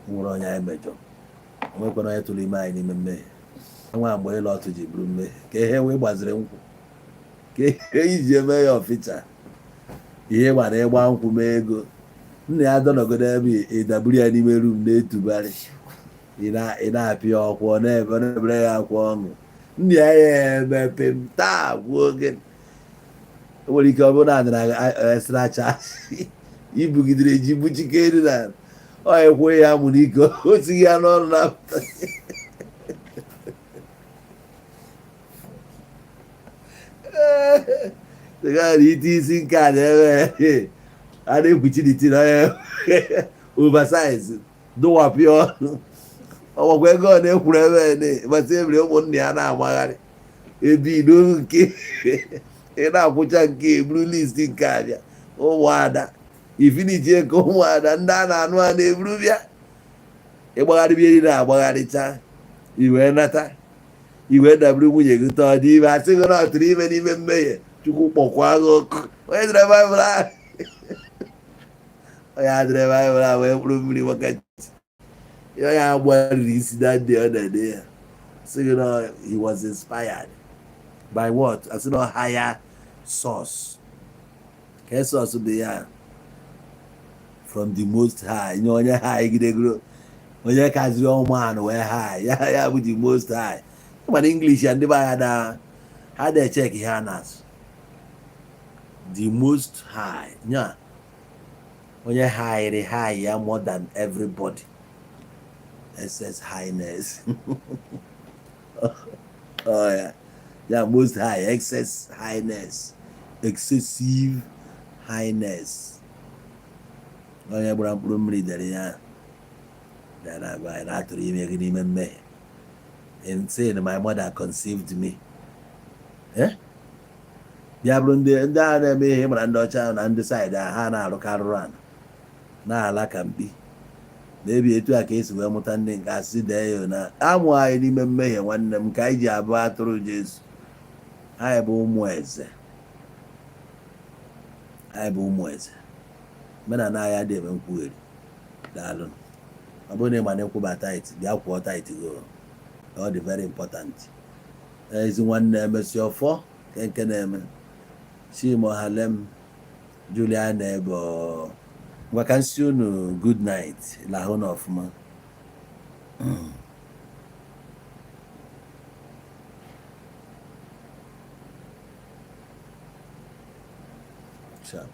nwere onye anyị mejọ, onwekwana onye tụrụ ime anyị n'ime mmehie. Nwa mgbe ịlụ ọtụ ji bụrụ mmehie ka ihe wee gbaziri nkwụ ka ihe iji eme ya ọfịcha. Ihe gbara ịgba nkwụ mee ego, nna ya dọnọgodo ebe ịdaburu ya n'ime room na-etubarị. Ị na-apịa ọkwụ, ọ na-ebere ya akwa ọṅụ. Nna ya ya emepe m taa gwuo oge. O nwere ike ọ bụrụ na adịra extra charge ibugidere ji buchike elu na ọ ekwe ya mụ n'ike, o sighi ya n'ọnụ na-apụta. Gaa ite isi nke a na-eme a na-ekpuchi n'iti na onye oversize dụwapụ ya ọnụ. Ọgbakwa ego ọ na-ekwuru ebe ne gbasa ebiri ụmụnne ya na-amagharị ebe ido nke ị na-akwụcha nke eburu list nke abịa ụmụada ifiniji nke ụmụada ndị a na-anụ a na-eburu bịa ịgbagharị bịa niile agbagharịcha iwee nata iwee dabere nwunye gị tọọ dị ime, asị gị na ọ tụrụ ime n'ime mmehie. Chukwu kpọkwa gị ọkụ. Onye dere Baịbụl ahụ, onye a dere Baịbụl ahụ wee mkpụrụ mmiri maka onye a gbariri isi na ndị ọ na-ede ya, sị gị na he was inspired by what? Asị na higher Source ka source bụ ya from the Most High, nye onye high gidegoro, onye kaziri ọmanụ wee high ya, ya bụ the Most High. Mana English ya, ndị be anyị da ha da echek ihe a na-asụ. The Most High nya onye highịrị high ya more than everybody, ss highness. Oh yeah, yeah, Most High, excess highness, excessive highness. Onye gbara mkpụrụ mmiri dere ya bịa na-agwa anyị na atụrụ ime gị n'ime mmehie. In sin my mother conceived me. Eh? Bịa bụrụ ndị a na-eme ihe mara ndị ọcha na ndị side a, ha na-arụkarụrụ ana na-ala ka mkpi na-ebi. Etu a ka esi wee mụta ndị nke asị dee ya na amụ anyị n'ime mmehie. Nwanne m, ka anyị ji abụ atụrụ Jesu. Anyị bụ ụmụ eze, anyị bụ ụmụ eze. Omenala anyị adịghị eme nkwugheri. Daalụ. Ọ bụrụ na ị ma na ịkwụba tithe, bịa kwụọ tithe go. Ọ dị very important. Ezi nwanne, emesi ọfọ nke na-eme Chimohalem Juliana ebe ngwa ka nsi unu good night, lahụ na ọfụma. Sharp.